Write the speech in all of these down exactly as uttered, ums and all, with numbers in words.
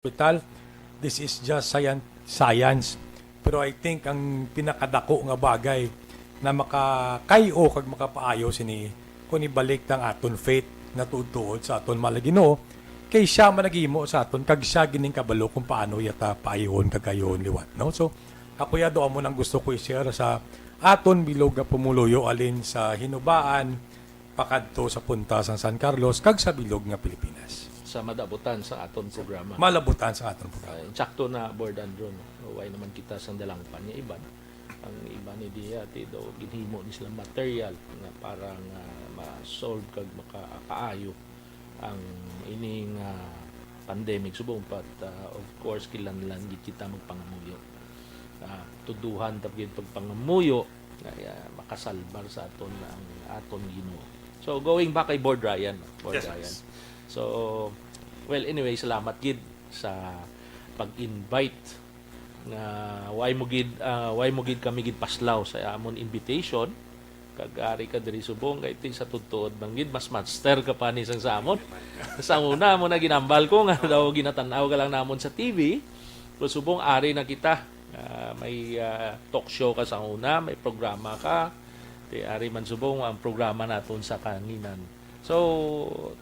hospital. This is just science, science. Pero I think ang pinakadako nga bagay na makakay-o kag makapaayo sini kung ibalik tang aton faith na tuod-tuod sa aton Mahal nga Ginoo, kay siya man naghimo sa aton kag siya gining kabalo kung paano yata paayuhon kag kay-on liwat, no? So, ako ya, do amo nang gusto ko i-share sa aton bilog nga pumuluyo halin sa Hinubaan pakadto sa punta sang San Carlos kag sa bilog nga Pilipinas. Sa madabutan sa aton programa. Malabutan sa aton programa. Ah, insakto na, Board Andrew, no? Way naman kita sang dalangpan nga iban. Ang iban ni diya, ti daw ginhimo ni sila material nga para nga ma-solve kag makakaayo ang ining, ah, pandemic subong, but, ah, of course, kinahanglan gid kita magpangamuyo. Ah, tuduhan ta gid pagpangamuyo nga, ah, makasalbar sa aton ang aton Ginoo. So, going back kay Board Ryan, Board Yes, Ryan. yes. So, well, anyway, salamat gid sa pag-invite nga way mo gid, ah, way mo gid kami gid paslaw sa amon invitation. Kag ari ka diri subong kay ti sa tuod-tuod man gid mas master ka pa ni sang sa amon. Sa una mo na ginambal ko nga daw ginatan-aw ka lang namon sa T V. Pero subong ari na kita. Ah, may, ah, talk show ka sa una, may programa ka. Ti ari man subong ang programa naton sa kahanginan. So,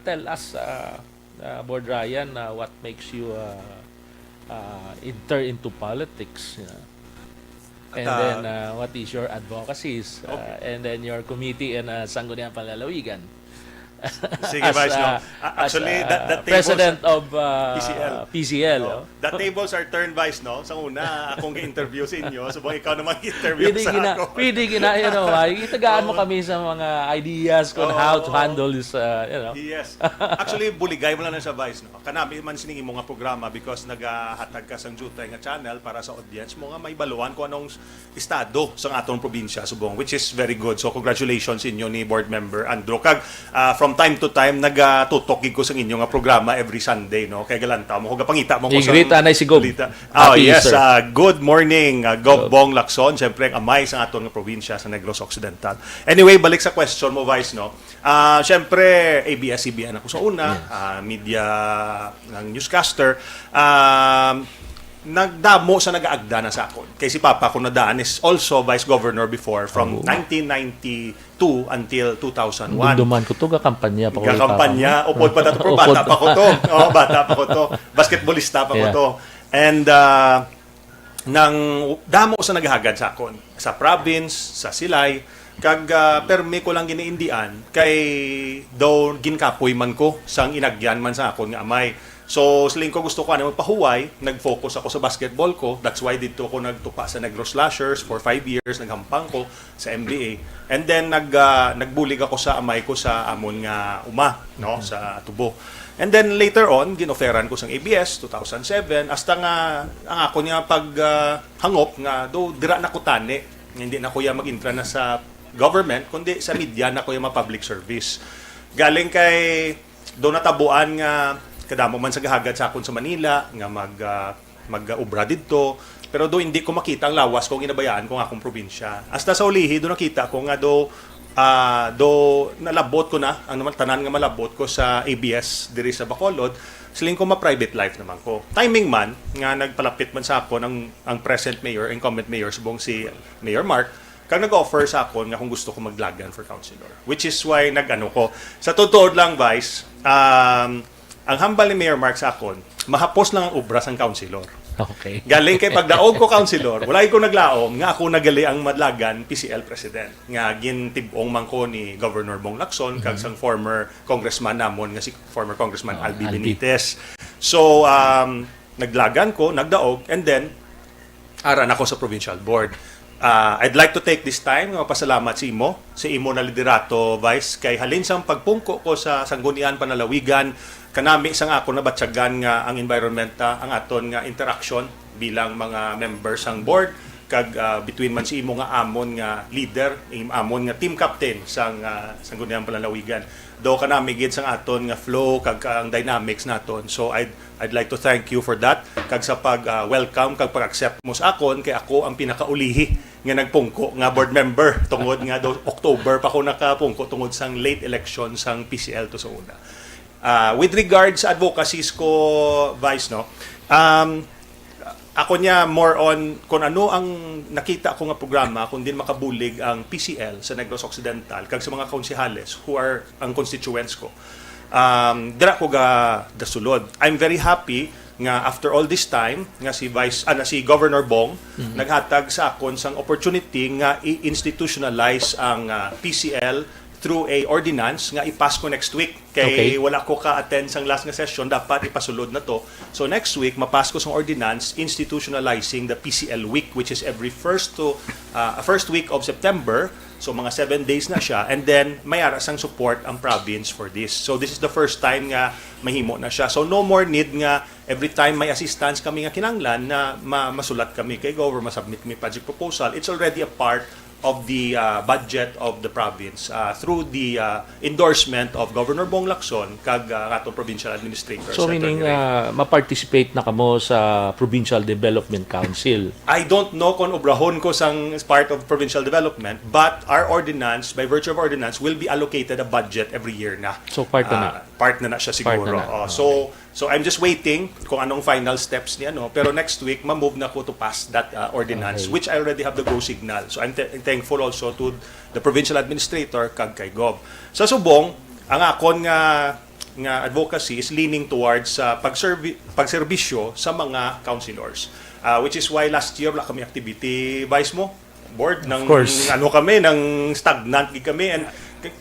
tell us, ah, ah, Board Ryan, ah, what makes you, ah, ah, enter into politics? Yeah. And At, ah, then, ah, what is your advocacies? Ah, Okay. And then your committee and, ah, Sangguniang Panlalawigan. Sige, As, Vice, no? ah, A-, as, actually, that, ah, that tables president are of, ah, P C L. P C L, Oh, oh. that tables are turned, Vice, no? Sa una, akong gi-interview sa inyo. So, bang ikaw naman gi-interview Pwede sa gina-, ako. pwede gina-, you know, ay, itagaan mo Oo. kami sa mga ideas kung Oo, how to oo. handle this, ah, you know. Yes. Actually, buligay mo lang na sa Vice, no? Kanami man sining imo nga programa because nagahatag ka sang diutay nga channel para sa audience mo nga may baluan kung anong s-, estado sang aton probinsya subong, which is very good. So, congratulations sa inyo ni Board Member Andrew. Kag, ah, from time to time, nagatutok gid ko sa inyo nga programa every Sunday, no? Kay galantaw mo ko, gapangita mo ko sa I-greet anay si Gob. balita. Ah, Happy yes, Easter. ah, good morning, ah, Gob Gob. Bong Lacson, siyempre ang amay sa aton nga probinsya sa Negros Occidental. Anyway, balik sa question mo, Vice, no? Ah, siyempre, A B S C B N ako sa una, Yes. ah, media, ang newscaster. Um, nagdamo sa nagaagda na sa akon. Kay si Papa ko na daan is also Vice Governor before, from Oh. nineteen ninety-two until two thousand one. Dumduman ko to, gakampanya pa ko kay Papa Gakampanya, mo. upod pa tato, pero Upod bata pa. pa ko to. Oo, bata pa ko to. Basketballista pa ko Yeah. to. And, ah, nang damo sa naghagad sa akon, sa province, sa Silay, kag, ah, permi ko lang ginaindian kay daw ginkapoy man ko sang inagyan man sa akon nga amay. So, siling ko, gusto ko ani magpahuway, nag-focus ako sa basketball ko. That's why didto ko nagtupa sa Negros Slashers for five years, naghampang ko sa N B A. And then, nag-, ah, nagbulig ako sa amay ko sa amon nga uma, no, Mhm. sa tubo. And then, later on, ginoferan ko sang A B S, two thousand seven, hasta nga ang akon nga pag, ah, hangop nga, do, dira na ko tani, hindi na ko ya mag-intra na sa government, kundi sa media na ko ya ma-public service. Galing kay, do natabuan nga kadamo man sa gahagad sa akon sa Manila, nga mag, ah, mag-obra didto. Pero do hindi ko makita ang lawas ko, ginabayaan ko ang akong probinsya. Hasta sa ulihi, do nakita ko nga do, ah, do nalabot ko na ang naman, tanan nga malabot ko sa A B S diri sa Bacolod. Siling ko, ma-private life naman ko. Timing man, nga nagpalapit man sa akon ang, ang present mayor, incumbent mayor, subong si Mayor Mark, kag nag-offer sa akon nga kung gusto ko maglagan for councilor. Which is why nag-ano ko. Sa totoo lang, Vice, um, ang hambal ni Mayor Mark sa akon, mahapos lang ang obra sang councilor. Okay. Galing kay pagdaog ko councilor, wala ko naglaom nga ako na gali ang madlagan P C L president. Nga gintib-ong man ko ni Governor Bong Lacson, kag Mhm. sang former congressman namon nga si former Congressman Oh, Albi Albi. Benitez. So, um, naglagan ko, nagdaog, and then, ara na ko sa provincial board. Ah, I'd like to take this time nga mapasalamat sa imo, sa imo na liderato, Vice, kay halin sang pagpungko ko sa Sangguniang Panlalawigan, kanami sang ako nabatyagan nga ang environment, ah, ang aton nga interaction bilang mga member sang board, kag, ah, between man si imo nga amon nga leader, im-, amon nga team captain sang, ah, Sangguniang Panlalawigan. Do kanami gid sang aton nga flow kag ang dynamics naton. So I'd, I'd like to thank you for that, kag sa pag, ah, welcome kag pag-accept mo sa akon, kay ako ang pinakaulihi nga nagpungko nga board member, tungod nga do October pa ko nakapungko tungod sang late election sang P C L to sa una. Ah, with regards sa advocacies ko, Vice, no, Um, ako niya, more on kung ano ang nakita ko nga programa, kung din makabulig ang P C L sa Negros Occidental, kag sa mga konsehales who are ang constituents ko. Um, dira ko ga dasulod. I'm very happy nga after all this time, nga si Vice, ah, na si Governor Bong, naghatag sa akon sang opportunity nga i-institutionalize ang, ah, P C L through a ordinance nga i-pass ko next week. Kay Okay. wala ko ka-attend sang last nga session, dapat ipasulod na to. So next week, mapass ko sang ordinance institutionalizing the P C L week, which is every first to, ah, first week of September. So mga seven days na siya, and then may ara sang support ang province for this. So this is the first time nga mahimo na siya. So no more need nga every time may assistance kami nga kinahanglan na ma-, masulat kami kay Gov or masubmit kami project proposal. It's already a part of the, uh, budget of the province, uh, through the, uh, endorsement of Governor Bong Lacson kag, uh, ang atong provincial administrator, So, Secretary meaning, Ray. uh, ma-participate na kamo sa Provincial Development Council? I don't know kung obrahon ko sang part of provincial development, but our ordinance, by virtue of ordinance, will be allocated a budget every year na. So, part na na. Ah, part na na siya Part na siguro. na. Oh, Okay. so, so I'm just waiting kung anong final steps ni ano. Pero next week, ma-move na ko to pass that, uh, ordinance, Okay. which I already have the go signal. So I'm th-, thankful also to the provincial administrator kag kay Gov. Sa subong, ang akon nga, nga advocacy is leaning towards sa pagservi-, pagserbisyo sa mga councilors. Ah, which is why last year wala kami activity, Vice mo? Board, Of nang course. ano kami, nang stagnant gid kami. And,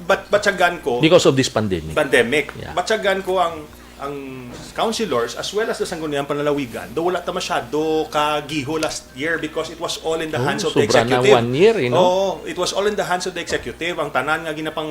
but, batyagan ko, Because of this pandemic. pandemic. Yeah. Batyagan ko ang, ang councilors as well as the Sangguniang Panlalawigan, do wala ta masyado ka giho last year because it was all in the Oh, hands of the sobra na executive. one year, you know? Oo, it was all in the hands of the executive. Ang tanan nga ginapang,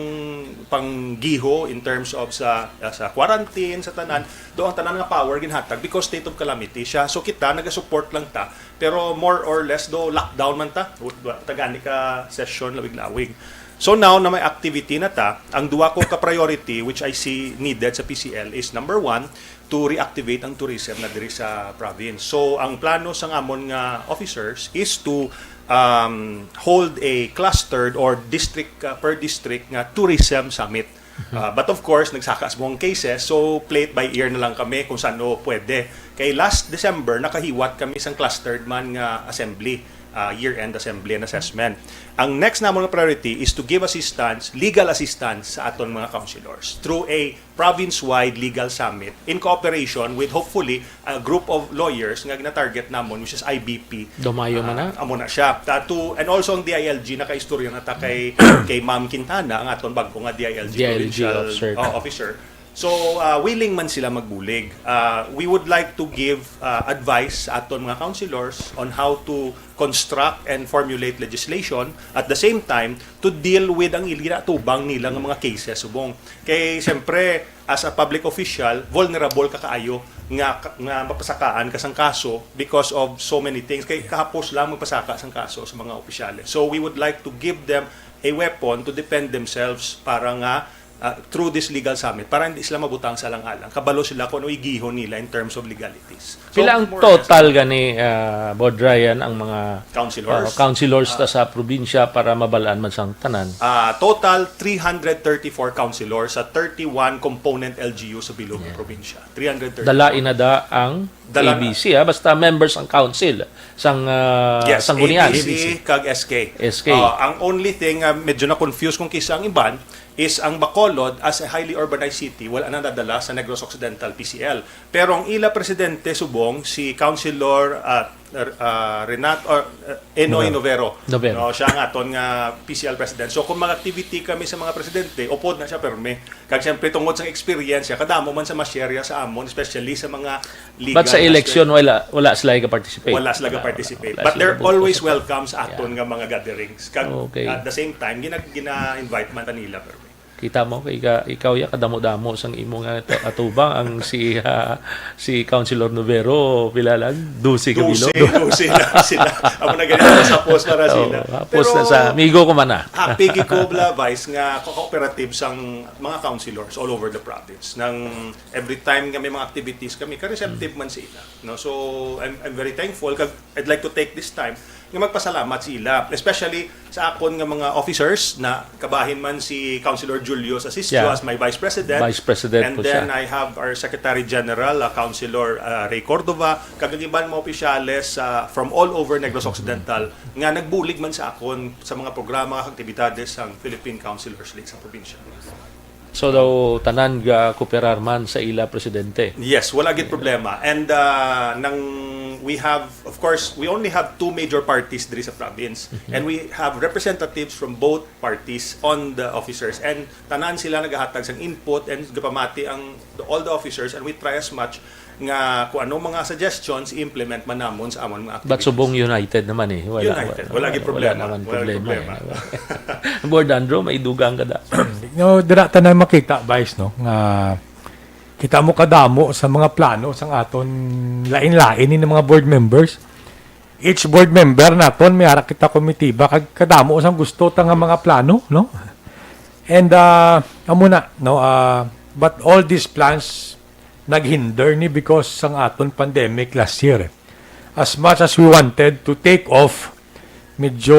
panggiho in terms of sa, sa quarantine, sa tanan, do ang tanan nga power ginhatag because state of calamity siya. So kita, nagasupport lang ta. Pero more or less, do lockdown man ta. Wa-, wa-, tagani ka session, lawig-lawig. So now na may activity na ta, ang duwa ko ka priority which I see needed sa P C L is, number one, to reactivate ang tourism na diri sa province. So ang plano sang amon nga officers is to, um, hold a clustered or district, uh, per district nga tourism summit. Uh, but of course, nagsaka sa mga cases, so play it by ear na lang kami kung saan o pwede. Kay last December, nakahiwat kami sang clustered man nga assembly, uh, year-end assembly and assessment. Ang next namon nga priority is to give assistance, legal assistance sa aton mga councilors through a province-wide legal summit in cooperation with, hopefully, a group of lawyers nga gina-target namon, which is I B P. Dumayo man Ah, na. amo na siya. Ta-, to, and also ang D I L G, nakaistorya na ta kay, kay Ma'am Quintana, ang aton bag-o nga D I L G D I L G provincial, officer. oh, officer. So, ah, willing man sila magbulig. Ah, we would like to give, ah, advice sa aton mga councilors on how to construct and formulate legislation, at the same time, to deal with ang ila ginatubang nila nga mga cases subong. Kay, siyempre, as a public official, vulnerable ka kaayo nga, nga mapasakaan ka sang kaso because of so many things. Kay kahapos lang magpasaka sang kaso sa mga opisyales. So we would like to give them a weapon to defend themselves para nga, ah, through this legal summit, para hindi sila mabutang sa alang-alang. Kabalo sila kung ano igihon nila in terms of legalities. So, Pila ang more or less total gani, ah, Bod Ryan, ang mga Councilors? ah, councilors ta Ah. sa probinsya para mabalaan man sang tanan? Ah, total three hundred thirty-four councilors sa thirty-one component L G U sa bilog nga Yeah. probinsya. Three hundred thirty-four. Dala inada ang Dala na. A B C, ah, basta members ang council sang, ah, Yes, sang Gunian. A B C kag S K. S K. Ah, ang only thing, ah, medyo na-confuse kung kisa ang iban is ang Bacolod as a highly urbanized city, wala na nadala sa Negros Occidental P C L. Pero ang ila presidente subong, si Councilor, ah, R-, ah, Renat-, or, ah, Enoy Novero. Novero. Novero. No, siya ang aton nga P C L president. So, kung mag-activity kami sa mga presidente, upod na siya perme. Kag siyempre, tungod sa experience niya, kadamo man sa ma-share niya sa amon, especially sa mga legal But sa election, aspect. wala, wala sila ka-participate. Wala sila Wala, ka-participate. wala But sila they're ka-participate. always welcome sa aton Yeah. nga mga gatherings. Kag Okay. at the same time, gina-, gina-invite man ta nila perme. Kita mo, kay ka-, ikaw ya, kadamo-damo sang imo nga to-, atubang ang si, ah, si Councilor Novero, pila lang? Dose ka Dose, bilog. dose na sila. Amo na ganito sa post para Oh, sila. hapos Pero na sa amigo ko man na. happy gid ko, bla, Vice, nga ko-, cooperative sang mga councilors all over the province. Nang every time nga may mga activities kami, ka-receptive man sila. No? So, I'm, I'm very thankful. Kag I'd like to take this time nga magpasalamat sila, especially sa akon nga mga officers na kabahin man si Councilor Julius Asistio Yeah. as my vice president. Vice president And po then siya. I have our Secretary General, uh, Councilor, uh, Ray Cordova, kag ang iban mga opisyales, uh, from all over Negros Occidental nga nagbulig man sa akon sa mga programa, aktibidades sang Philippine Councilors League sa probinsya. So daw tanan ga kooperar man sa ila presidente. Yes, wala gid problema. And uh, nang we have, of course, we only have two major parties diri sa province. And we have representatives from both parties on the officers. And tanan sila nagahatag sang input and gapamati ang all the officers, and we try as much nga kung ano mga suggestions i-implement man namon sa amon mga But activities. Subong united naman eh. Wala, United. Wala gid problema. Naman Wala gid problema. Problema. Eh. Board Andrew, may dugang ka da. No, dira ta na makita, Vice, no, nga kita mo kadamo sa mga plano sang aton lain-lain ni mga board members. Each board member naton may ara kita komitiba kag kadamo sang gusto ta nga mga plano, no? And uh, amo na, no, uh, but all these plans naghinder ni because sang aton pandemic last year. As much as we wanted to take off, medyo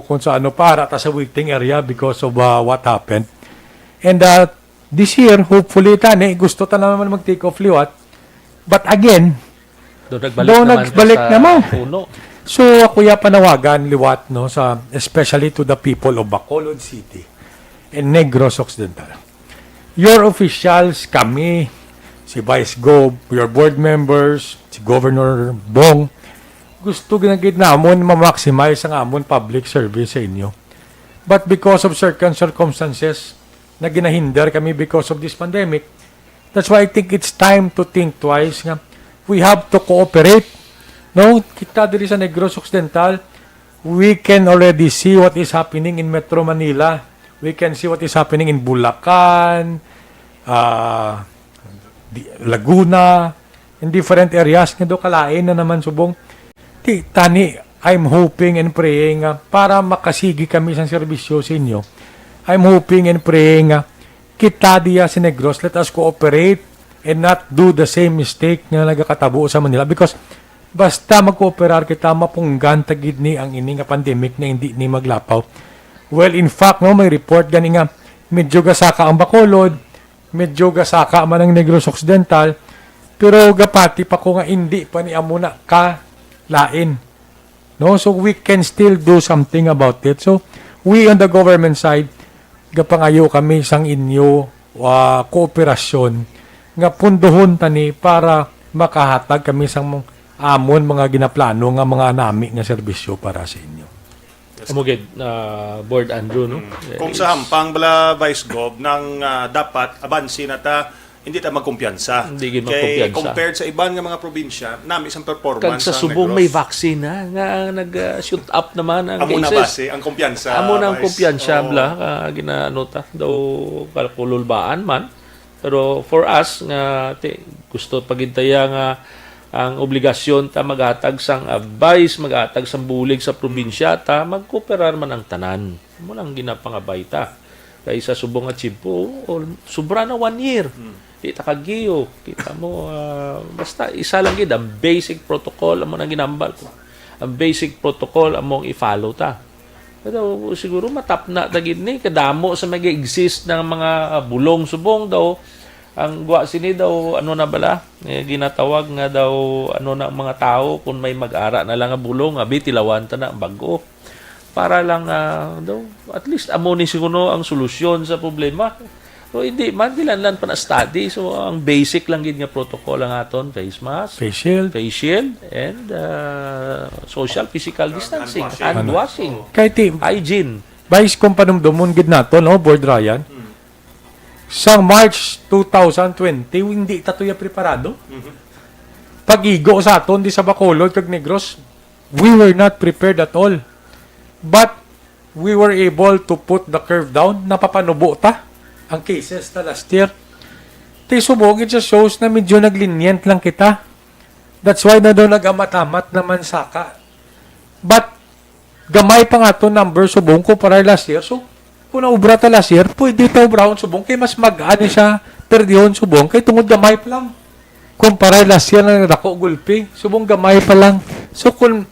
kung sa ano pa, ara ta sa waiting area because of uh, what happened. And uh, this year, hopefully, tani, gusto ta naman mag-take off liwat. But again, Daw nagbalik daw naman nagbalik sa naman. Puno. So, ako ya panawagan liwat, no, sa, especially to the people of Bacolod City and Negros Occidental. Your officials, kami, si Vice Gov, your board members, si Governor Bong, gusto ginagid namon ma-maximize ang amon public service sa inyo. But because of certain circumstances, na ginahinder kami because of this pandemic, that's why I think it's time to think twice nga we have to cooperate. No, kita diri sa Negros Occidental, we can already see what is happening in Metro Manila. We can see what is happening in Bulacan, uh, Laguna, in different areas nga do kalain na naman subong. Ti, tani, I'm hoping and praying nga para makasigi kami sang serbisyo sa inyo. I'm hoping and praying nga kita diya sa Negros, let us cooperate and not do the same mistake nga nagakatabo sa Manila because basta magkooperar kita, mapunggan ta gid ni ang ini nga pandemic na hindi ni maglapaw. Well, in fact, no, may report gani nga medyo gasaka ang Bacolod, medyo gasaka man ang Negros Occidental, pero gapati pa ko nga hindi pa ni amo na ka lain. No? So we can still do something about it. So we on the government side, gapangayo kami sang inyo uh, kooperasyon nga punduhon tani para makahatag kami sang amon mga ginaplano nga mga nami nga serbisyo para sa inyo. Amo gid, ah, Board Andrew, no? Mm. Kung sa hampang bala, Vice Gov, nang, ah, dapat abansi na ta, hindi ta magkumpiyansa. Hindi gid magkumpiyansa. Kay compared sa iban nga mga probinsya, nami sang performance. Kag sa subong may vaccine na nga nag, ah, shoot up naman ang cases. Amo na base ang kumpiyansa. Amo na ang kumpiyansa bala, ah, ginaano ta daw kalkululbaan man. Pero for us nga ti, gusto pa gid taya nga ang obligasyon ta maghatag sang advice, maghatag sang bulig sa probinsya ta magkooperar man ang tanan. Amo lang ginapangabay ta. Kay sa subong nga tiyempo, ol-, sobra na one year. Hmm. Di ta kagiyo. Kita mo, ah, basta isa lang gid ang basic protocol, amo nang ginambal ko. Ang basic protocol among i-follow ta. Pero siguro matapna ta gid ni kadamo sa mag-exist ng mga, ah, bulong subong daw. Ang gwa sini daw, ano na bala? Eh, ginatawag nga daw, ano na ang mga tao kung may mag-ara na lang nga bulong, abi tilawan ta na ang bag-o. Para lang, ah, daw, at least amo ni siguro ang solusyon sa problema. So, hindi man, kinahanglan pa na study. So, ang basic lang gid nga protocol ang aton, face mask, Face shield. face shield, and, ah, social physical distancing, Hand washing. hand Ano? washing, Kay ti, hygiene. Vice, kung panumdumon gid nato, no, Board Ryan, Hmm. sang March two thousand twenty, hindi ta tuya preparado. Mhm. Pag-igo sa aton di sa Bacolod kag Negros, we were not prepared at all. But we were able to put the curve down. Napapanubo ta ang cases na last year. Ti subong, it just shows na medyo nag-lenient lang kita. That's why na daw nag-amat-amat naman saka. But gamay pa nga to number subong kumpara last year. So, kung naubra ta last year, pwede ta ubrahon subong kay mas mag-ani siya perdihon subong kay tungod gamay pa lang. Kumpara last year na dako gulpi, subong gamay pa lang. So, kung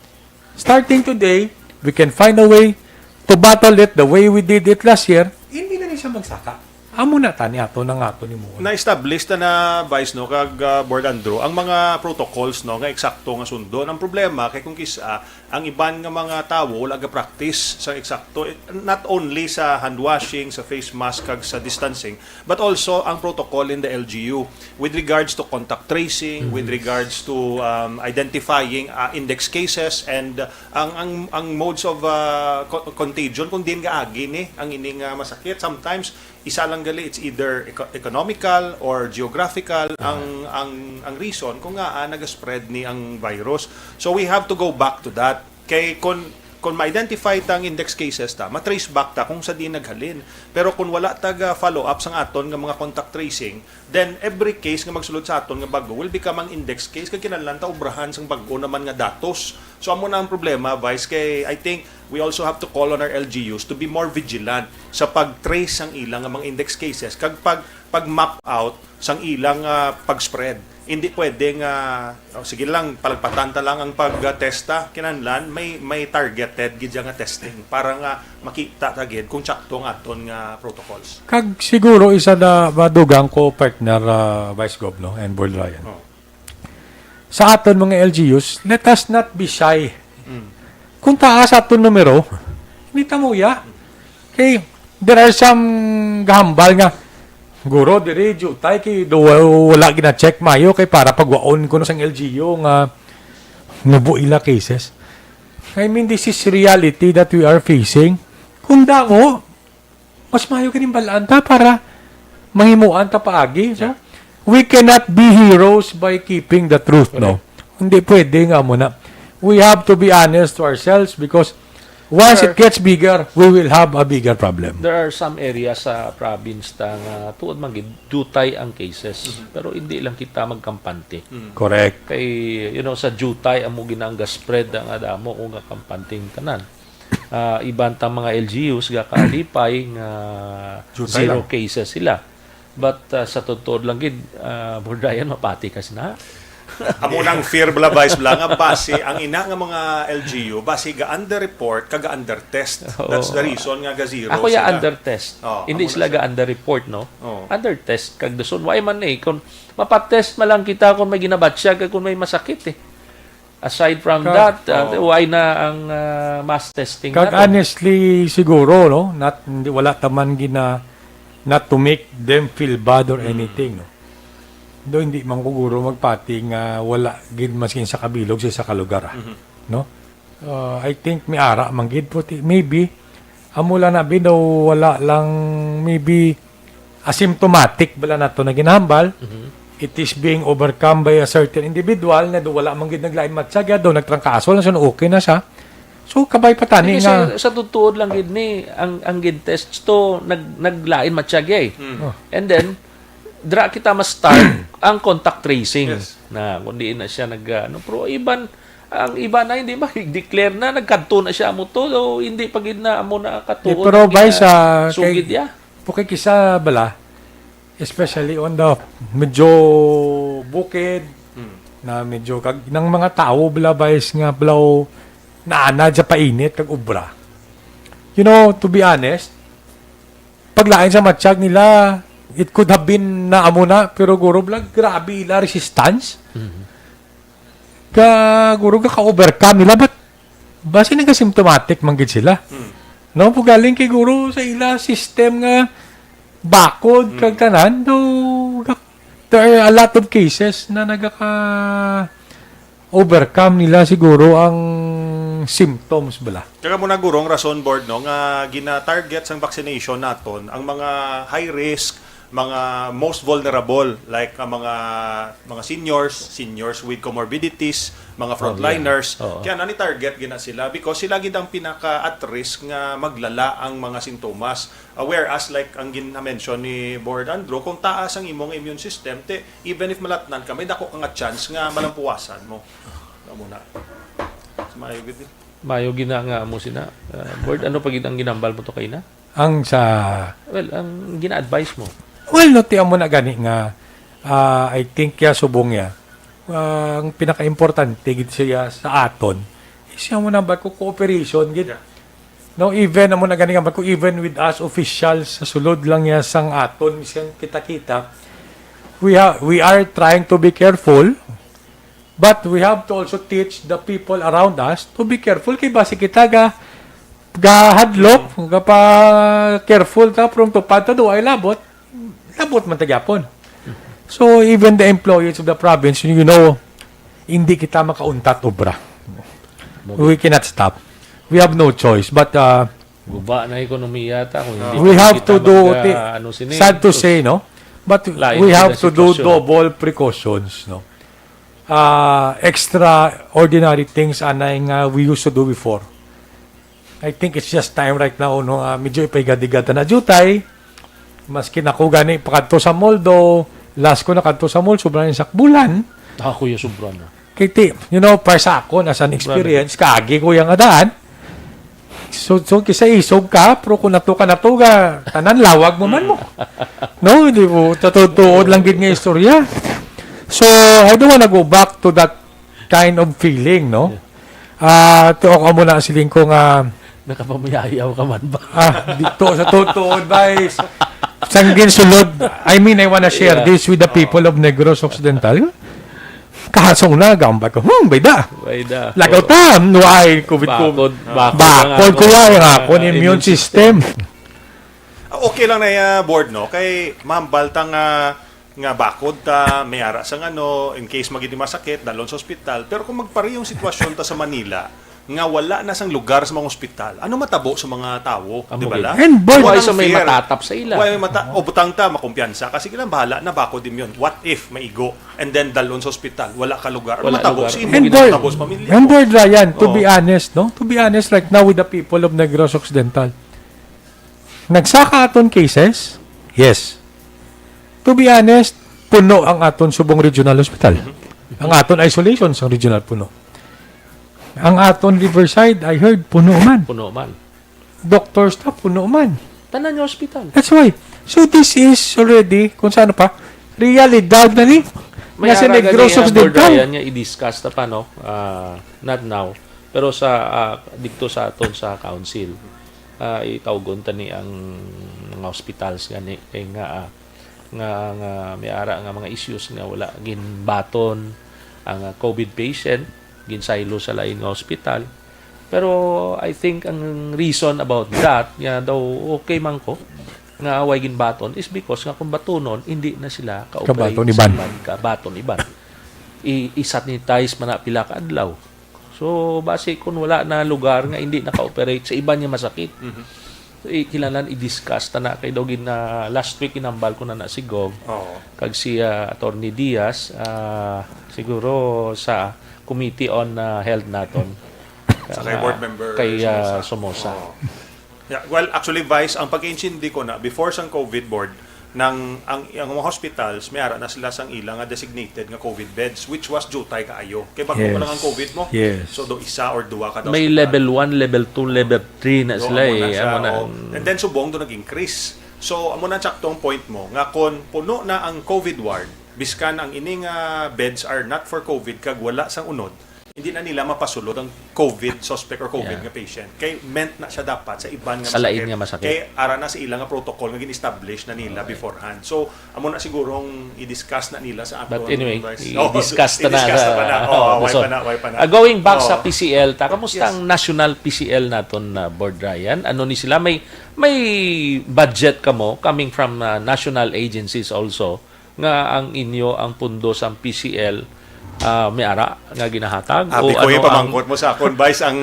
starting today, we can find a way to battle it the way we did it last year, hindi na ni Sa magsaka. Amo na tani ato nang ato ni mo. Na-establish na na, Vice, no, kag, ah, Board Andrew, ang mga protocols, no, nga eksakto nga sundon. Ang problema kay kung kis-, ah, ang iban nga mga tawo wala ga-practice sa eksakto, eh, not only sa hand washing, sa face mask, kag sa distancing, but also ang protocol in the L G U with regards to contact tracing, with regards to, um, identifying, ah, index cases, and, uh, ang, ang, ang modes of, uh, co-, contagion, kung diin gaagi ni ang ining, uh, masakit. Sometimes, isa lang gali, it's either eco-, economical or geographical ang, ang, ang reason kung nga, ah, nag-spread ni ang virus. So, we have to go back to that. Kay kung, kung ma-identify ta ang index cases ta, ma-trace back ta kung sa diin naghalin. Pero kung wala ta ga-follow up sang aton nga mga contact tracing, then every case nga magsulod sa aton nga bag-o will become ang index case, kag kinahanglan ta obrahan sang bag-o naman nga datos. So, amo na ang problema, Vice, kay I think we also have to call on our L G Us to be more vigilant sa pag-trace sang ilang nga mga index cases kag pag, pag-map out sang ilang, ah, pag-spread. Hindi pwede nga, "Oh, sige lang, palagpatan ta lang ang pag-test ta." Kinahanglan may, may targeted gid siya nga testing para nga makita ta gid kung tsakto ang aton nga protocols. Kag siguro isa na madugang ko, partner, ah, Vice Gov, no, and Board Ryan. Oh. Sa aton mga L G Us, let us not be shy. Mm. Kung taas aton numero, hindi ta muya. Kay, there are some gahambal nga, "Guro, diri, diutay, kay do, wala gina-check mayo, kay para pagwaon ko no sang L G U nga nubo ila cases." I mean, this is reality that we are facing. Kung damo, mas mayo ganing bal-an ta para mahimuan ta paagi. So, yeah, we cannot be heroes by keeping the truth, no? Correct. Hindi pwede nga mo na. We have to be honest to ourselves because once it, sir, gets bigger, we will have a bigger problem. There are some areas sa province ta nga tuod man gid diutay ang cases, mhm, pero hindi lang kita magkampante. Mhm. Correct. Kay, you know, sa diutay amo gina ang ga-spread ang adamo o nga kampante ang tanan. Ah, iban ta mga L G Us gakalipay nga diutay zero lang, cases sila. But, ah, sa totoo lang gid, ah, Board Ryan, mapati ka sina. Amo nang fear bala, Vice, bala nga basi ang ina nga mga L G U, basi ga-underreport kag ga-undertest. Oo. That's the reason nga ga-zero sila. Ako ya undertest. Oh, hindi amo sila na siya, ga-underreport, no? Oh. Undertest kag dason. Why man eh, kung mapatest man lang kita kung may ginabatyag kag kung may masakit eh. Aside from that, uh, why na ang, uh, mass testing naton? Kag honestly, siguro, no, not, hindi, wala ta man gina-, not to make them feel bad or anything, no. Though hindi man ko guro magpati nga wala gid maskin sa kabilog sa isa ka lugar, ah. No? Uh, I think may ara man gid, puti, maybe, amo lang na, bi, daw wala lang, maybe, asymptomatic bala nato na ginahambal. Mhm. It is being overcome by a certain individual na do wala man gid naglain matsyag, ya do nagtrangkaso lang siya, okay na siya. So, kabay pa tani. Hindi, kasi nga sa tutuod lang gid ni, ang, ang gid test to nag-, naglain matsyag, eh. Mm. Oh. And then, dra kita ma-start ang contact tracing. Yes. Na, kung diin na siya nag, ah, ano, pero iban, ang iba na hindi ma-declare na, nagkadto na siya mo to, o hindi pa gid na amo na katuon. Eh, pero ang bay sa, sugid kay, ya. Bukid kisa bala, especially on the medyo bukid, hmm, na medyo kag, nang mga tao bala, vice nga balaw naanad sa painit kag obra. You know, to be honest, paglain sa matsyag nila, it could have been na amo na, pero guro bala, grabe ila resistance. Mhm. Ka, guro, ka, ka-overcome nila, but basi nag-asymptomatic man gid sila. Hmm. No, po galing kay guro sa ila system nga bakod, hmm, kag tanan, though, there are a lot of cases na nagaka-overcome nila siguro ang symptoms bala. Kaya mo na, guro, ang rason, Board, no, nga gina-target sang vaccination naton ang mga high risk, mga most vulnerable, like ang mga, mga seniors, seniors with comorbidities, mga, oh, yeah, frontliners. Oo. Kaya nani-target gina sila because sila gid ang pinaka at risk nga maglala ang mga sintomas. Ah, whereas, like ang gin-mention ni Board Andrew, kung taas ang imong immune system, te, even if malatnan ka, may dako ka nga chance nga malampuwasan mo. Amo na. Sa maayo gid. Maayo gid na nga amo sina. Ah, Board, ano pa gid ang ginambal mo to kay na? Ang sa... Well, ang gina-advise mo? Well, no, ti amo na gani nga, ah, I think ya subong ya. Ah, ang pinaka-importante gid siya sa aton, is ya mo na ba ko cooperation gid? Yeah. No, even amo na gani nga ko, even with us officials sa sulod lang niya sang aton siyang kita-kita, we ha, we are trying to be careful, but we have to also teach the people around us to be careful, kay basi kita ga gahadlok, gapa careful ta from tupad ta do ay labot, labot man ta gyapon. So even the employees of the province, you know, hindi kita makauntat obra. We cannot stop. We have no choice. But uh, Guba na ekonomiya ta kung hindi we pa have kita to do mag, the, ah, ano sini. Sad to say, no? But Lain we din have ang to do sitwasyon. Double precautions, no? Uh, extraordinary things anay nga we used to do before. I think it's just time right now, no? Uh, medyo ipaigadigata na jutay. Maskin ako gani pakadto sa mall do, last ko nakadto sa mall, sobra na sa bulan. Ah, kuya, sobra na. Kay ti, you know, para sa akon, as an experience, kaagi ko yung adaan. So, so kisa isog ka, pero kung natuka natuga, tanan lawag mo man mo. No, hindi mo, tatutuod lang gid nga istorya. So, I don't wanna go back to that kind of feeling, no? Ah, to ako mo na siling ko nga Nakapamayayaw ka man ba? Ah, dito sa tutuod, guys. Sang ginsulod, I mean, I wanna share Yeah. this with the people of Negros Occidental. Kahasong na, gambat ko, hmm, bayda. Bayda. Lagaw ta, no ay, covid ko. Bakod, bakod Bakod ang ko ano, ay, ang ah, akon immune immune system. Ah, okay lang na, ah, board, no? Kay mahambal ta nga, nga bakod ta, may ara sang ano, in case magiging masakit, dalon sa ospital. Pero kung magpari yung sitwasyon ta sa Manila, nga wala na sang lugar sa mga ospital, ano matabo sa mga tawo, Amo di ba gid. la? And board- Why Amo sa nang may fear. Matatap sa ila? Why may mata-, o butang ta, makumpiyansa ka, sige lang, bahala na, bakod immune. What if maigo? And then dalon sa ospital, wala ka lugar. Ano Wala matabo lugar. sa imo, And gid board, matabo sa pamilya and mo? board, Ryan, to Oo. be honest, no? To be honest, right now with the people of Negros Occidental, nagsaka aton cases? Yes. To be honest, puno ang aton subong regional hospital. Ang aton isolation sa regional puno. Ang aton Riverside, I heard, puno man. Puno man. Doctors ta, puno man. Tanan nga ospital. That's why. So this is already, kung saan pa, realidad na ni. Nga si ara Negros gani ang Occidental. Board Ryan nga i-discuss ta pa, no? Ah, not now. Pero sa, ah, dito sa aton sa council, ah, itawgon ta ni ang mga hospitals gani kay nga, ah, nga, nga may ara nga mga issues nga wala ginbaton ang, ah, covid patient, ginsaylo sa lain nga hospital. Pero I think ang reason about that nga daw okay man ko nga way ginbaton is because nga kung batunon hindi na sila ka-operate Kabaton sa iban. iban, kabaton iban. I- i-sanitize man na pila ka adlaw. So basi kung wala na lugar nga hindi naka-operate sa iban nga masakit. So, i- kinahanglan i-discuss ta na kay daw gin na last week inambal ko na na si Gov Oo. kag si ah, Attorney Diaz, ah, siguro sa Committee on ah, Health naton. Sa kay board member Kay ah, Somoza. Somoza. Oo. Yeah, well, actually, Vice, ang pagkaintindi ko na, before sang covid board, nang ang, ang mga hospitals, may ara na sila sang ila nga designated nga covid beds, which was jutay kaayo. Kay bago pa lang ang Yes. covid mo. Yes. So, do isa or duwa ka daw May hospital. level one, level two, level three na So, sila amo eh. na siya, Amo na oh. ang- And then subong do nag-increase. So, amo na ang saktong point mo nga kon puno na ang covid ward, biskan ang ini nga beds are not for covid kag wala sang unod, hindi na nila mapasulod ang covid suspect or covid Yeah. nga patient. Kay meant na siya dapat sa iban nga Sa lain nga masakit. Kay ara na sa ila nga protocol nga gin-establish na nila beforehand. So, amo na sigurong i-discuss na nila sa aton. But anyway, Vice. i-discuss ta na i-discuss sa, na pa na. ah, Oh, way Luzon. pa na, way pa na. Ah, going back Oh. sa P C L, ta, kamusta Yes. ang national P C L naton na board, Ryan? Ano ni sila? May may budget kamo coming from ah, national agencies also nga ang inyo ang pundo sa P C L ah, may ara nga ginahatag Abi o ko yung ang- pamangkot mo sa akon, Vice, ang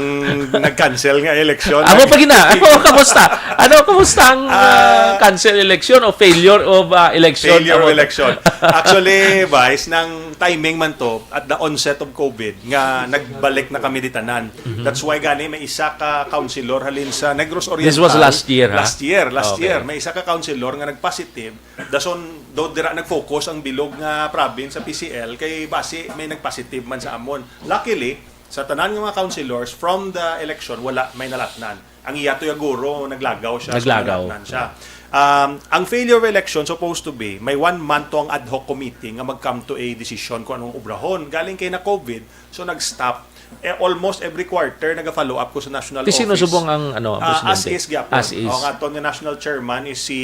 nag-cancel nga election. Amo pa gina. Ano, kamusta? Ano, kamusta ang ah, Ah, cancel election o failure of ah, election? Failure of Amo- election. Actually, Vice, nang timing man to, at the onset of covid, nga nagbalik na kami ditanan. That's why gani may isa ka councilor halin sa Negros Oriental. This was last year, ha? Last year, last Okay. year. May isa ka councilor nga nagpositive. Dason, do dira nag-focus ang bilog nga province sa P C L kay basi may nagpositive man sa amon. Luckily, sa tanan nga mga councilors, from the election, wala may nalatnan. Ang iya to ya guro, naglagaw siya. So, Naglagaw. nanatnan siya. Um, ang failure of election supposed to be, may one month to ang ad hoc committee nga mag-come to a decision kung anong obrahon. Galing kay na-covid, so nag-stop. Eh, almost every quarter, naga-follow up ko sa national Ti sino office. subong ang, ano, Ah, as presidente? is gyapon. As is. O, ang aton nga national chairman is si,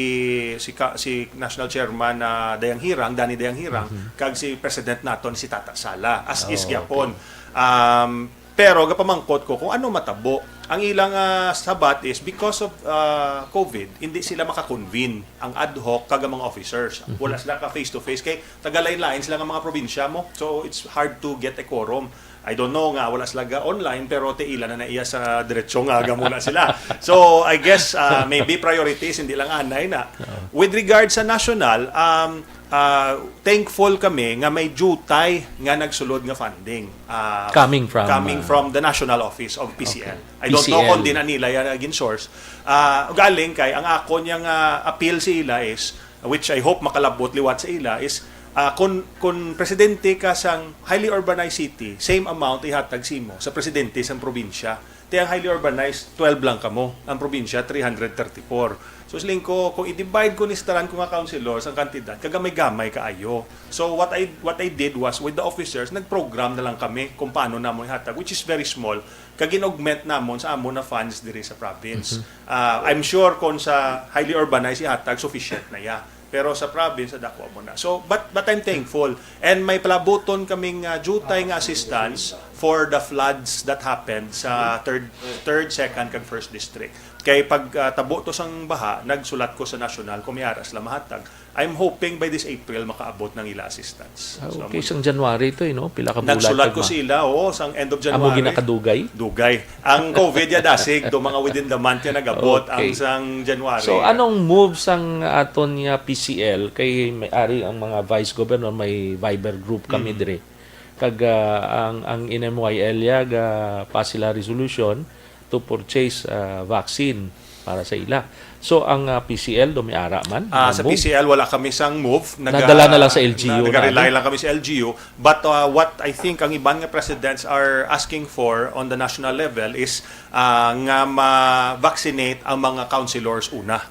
si, ka, si national chairman na Dayang Hirang, Danny Dayang Hirang, Mhm. kag si president naton si Tata Sala. As is Oh, gyapon. okay. Um, pero gapamangkot ko kung ano matabo. Ang ilang, ah, sabat is because of, ah, covid, hindi sila maka-convene ang ad hoc kag ang mga officers. Mhm. Wala sila ka face to face kay taga lain-lain sila nga mga probinsya mo. So, it's hard to get a quorum. I don't know nga wala sila ga online, pero ti ila na naiya sa diretso nga gamula sila. So, I guess, ah, maybe priorities, hindi lang anay na. Oo. With regard sa national, um, ah, thankful kami nga may jutay nga nagsulod nga funding. Ah, Coming from, coming ah, from the national office of P C L. Okay. I don't know P C L. kung di na nila yan gin-source. Ah, galing kay ang akon yang, ah, appeal sa ila is, which I hope makalabot liwat sa ila, is, ah, kung, kung presidente ka sang highly urbanized city, same amount ihatag sa imo sa presidente sang probinsya. Ti ang highly urbanized, twelve lang kamo. Ang probinsya, three hundred thirty-four. So, siling ko, kung i-divide ko ni sa tanan ko nga councilors ang kantidad, kagamay-gamay kaayo. So, what I, what I did was, with the officers, nag-program na lang kami kung paano namon ihatag, which is very small. Kag gin-augment namon sa amo na funds diri sa province. Mhm. Ah, I'm sure kung sa highly urbanized ihatag, sufficient na ya. Pero sa province, dako mo na. So, but, but I'm thankful. And may palabuton kaming, ah, jutay nga assistance for the floods that happened sa third, third, second, kag first district. Kay pag, ah, tabo to sang baha, nagsulat ko sa national kung may ara sila mahatag. I'm hoping by this April makaabot ng ila assistance. Ah, So, okay, amo sang January to, eh, no? Pila ka bulan Nagsulat pa ko ma- sa ila, oo, sang end of Amo January. ginakadugay? Dugay. Ang covid ya dasig, do mga within the month ya nag-abot Okay. ang sang January. So, anong move sang aton nga P C L? Kay may ari ang mga vice governor, may Viber group kami Mm. dire. Kag, ah, ang, ang N M Y L ya ga pass sila resolution to purchase, ah, vaccine para sa ila. So, ang, ah, P C L, do may ara man? Ah, Ang sa move? P C L, wala kami sang move. Naga-, Nadala na lang sa L G U na, na, naga-rely ano? lang kami sa L G U. But, uh, what I think ang iban nga presidents are asking for on the national level is, uh, nga ma-vaccinate ang mga councilors una.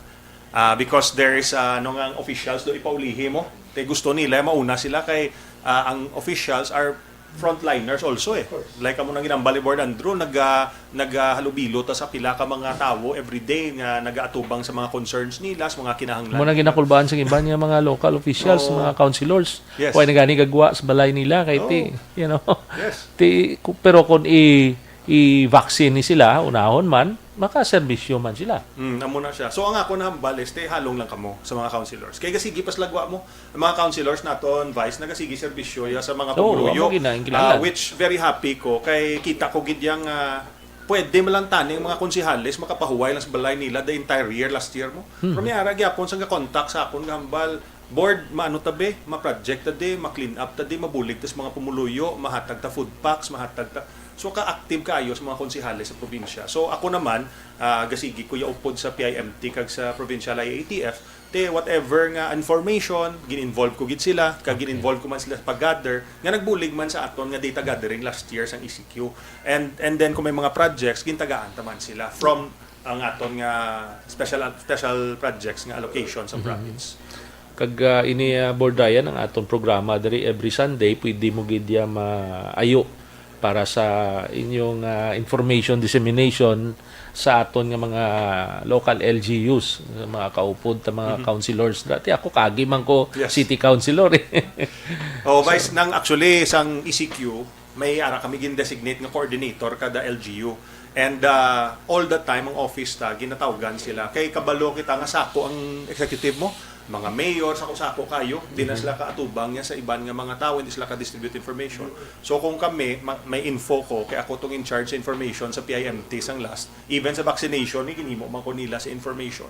Uh, because there is, uh, ano nga ang officials do ipaulihi mo. Kay gusto nila mauna sila kay, uh, ang officials are frontliners also eh. Of course. Like amo nang ginambal ni Board Andrew, naga-, nagahalubilo ta sa pila ka mga tawo everyday nga nagaatubang sa mga concerns nila, sa mga kinahanglan Mo na nila. ginakulbaan sa iban nga mga local officials, Oo. mga councilors. Yes. Kaya nagani gagwa sa balay nila kay Oo. ti, you know. Yes. Ti, ku-, pero kung i, i-vaccine ni sila, unahon man, makaserbisyo man sila. Mm, amo na siya. So, ang ako na hambal is, ti, halong lang kamo sa mga councilors. Kay gasigi pas lagwa mo, ang mga councilors naton, Vice, nagasigi serbisyo ya sa mga Oo, pumuluyo, amo gina-, ang kinahanglan. ah, which very happy ko. Kay kita ko gid yang, ah, pwede man lang tani ang mga konsehales makapahuway lang sa balay nila the entire year last year mo. Hmm. Pero may ara gyapon sang ga-contact sa akon nga hambal, "Board, maano ta be, ma-project ta di, ma-clean up ta di, mabulig ta sa mga pumuluyo, mahatag ta food packs, mahatag ta." So, ka-active kaayo sa mga konsehales sa probinsya. So, ako naman, ah, gasigi ko ya upod sa P I M T kag sa provincial I A T F, te, whatever nga information, gin-involve ko gid sila, kag Okay. gin-involve ko man sila sa pag-gather, nga nagbulig man sa aton nga data gathering last year sang E C Q. And, and then kung may mga projects, gintagaan ta man sila from ang aton nga special, special projects nga allocation sa Mhm. province. Kag, ah, ini, ah, Board Ryan, ang aton programa diri every Sunday, pwede mo gid ya maayo para sa inyong, ah, information dissemination sa aton nga mga local L G Us, sa mga kaupod ta mga Mhm. councilors. Dati ako, kagi man ko Yes. city councilor, eh. Oh, So, Vice, nang actually, sang E C Q, may ara kami gin-designate nga coordinator kada L G U. And, ah, all the time, ang office ta, ginatawgan sila. Kay kabalo kita nga sako ang executive mo, mga mayor, sako-sako kayo, di na Mhm. sila kaatubang niya sa iban nga mga tao, hindi sila ka-distribute information. So, kung kami, ma-, may info ko, kay ako tong in charge sa information sa P I M T sang last, even sa vaccination, ni ginhimo man ko nila sa information.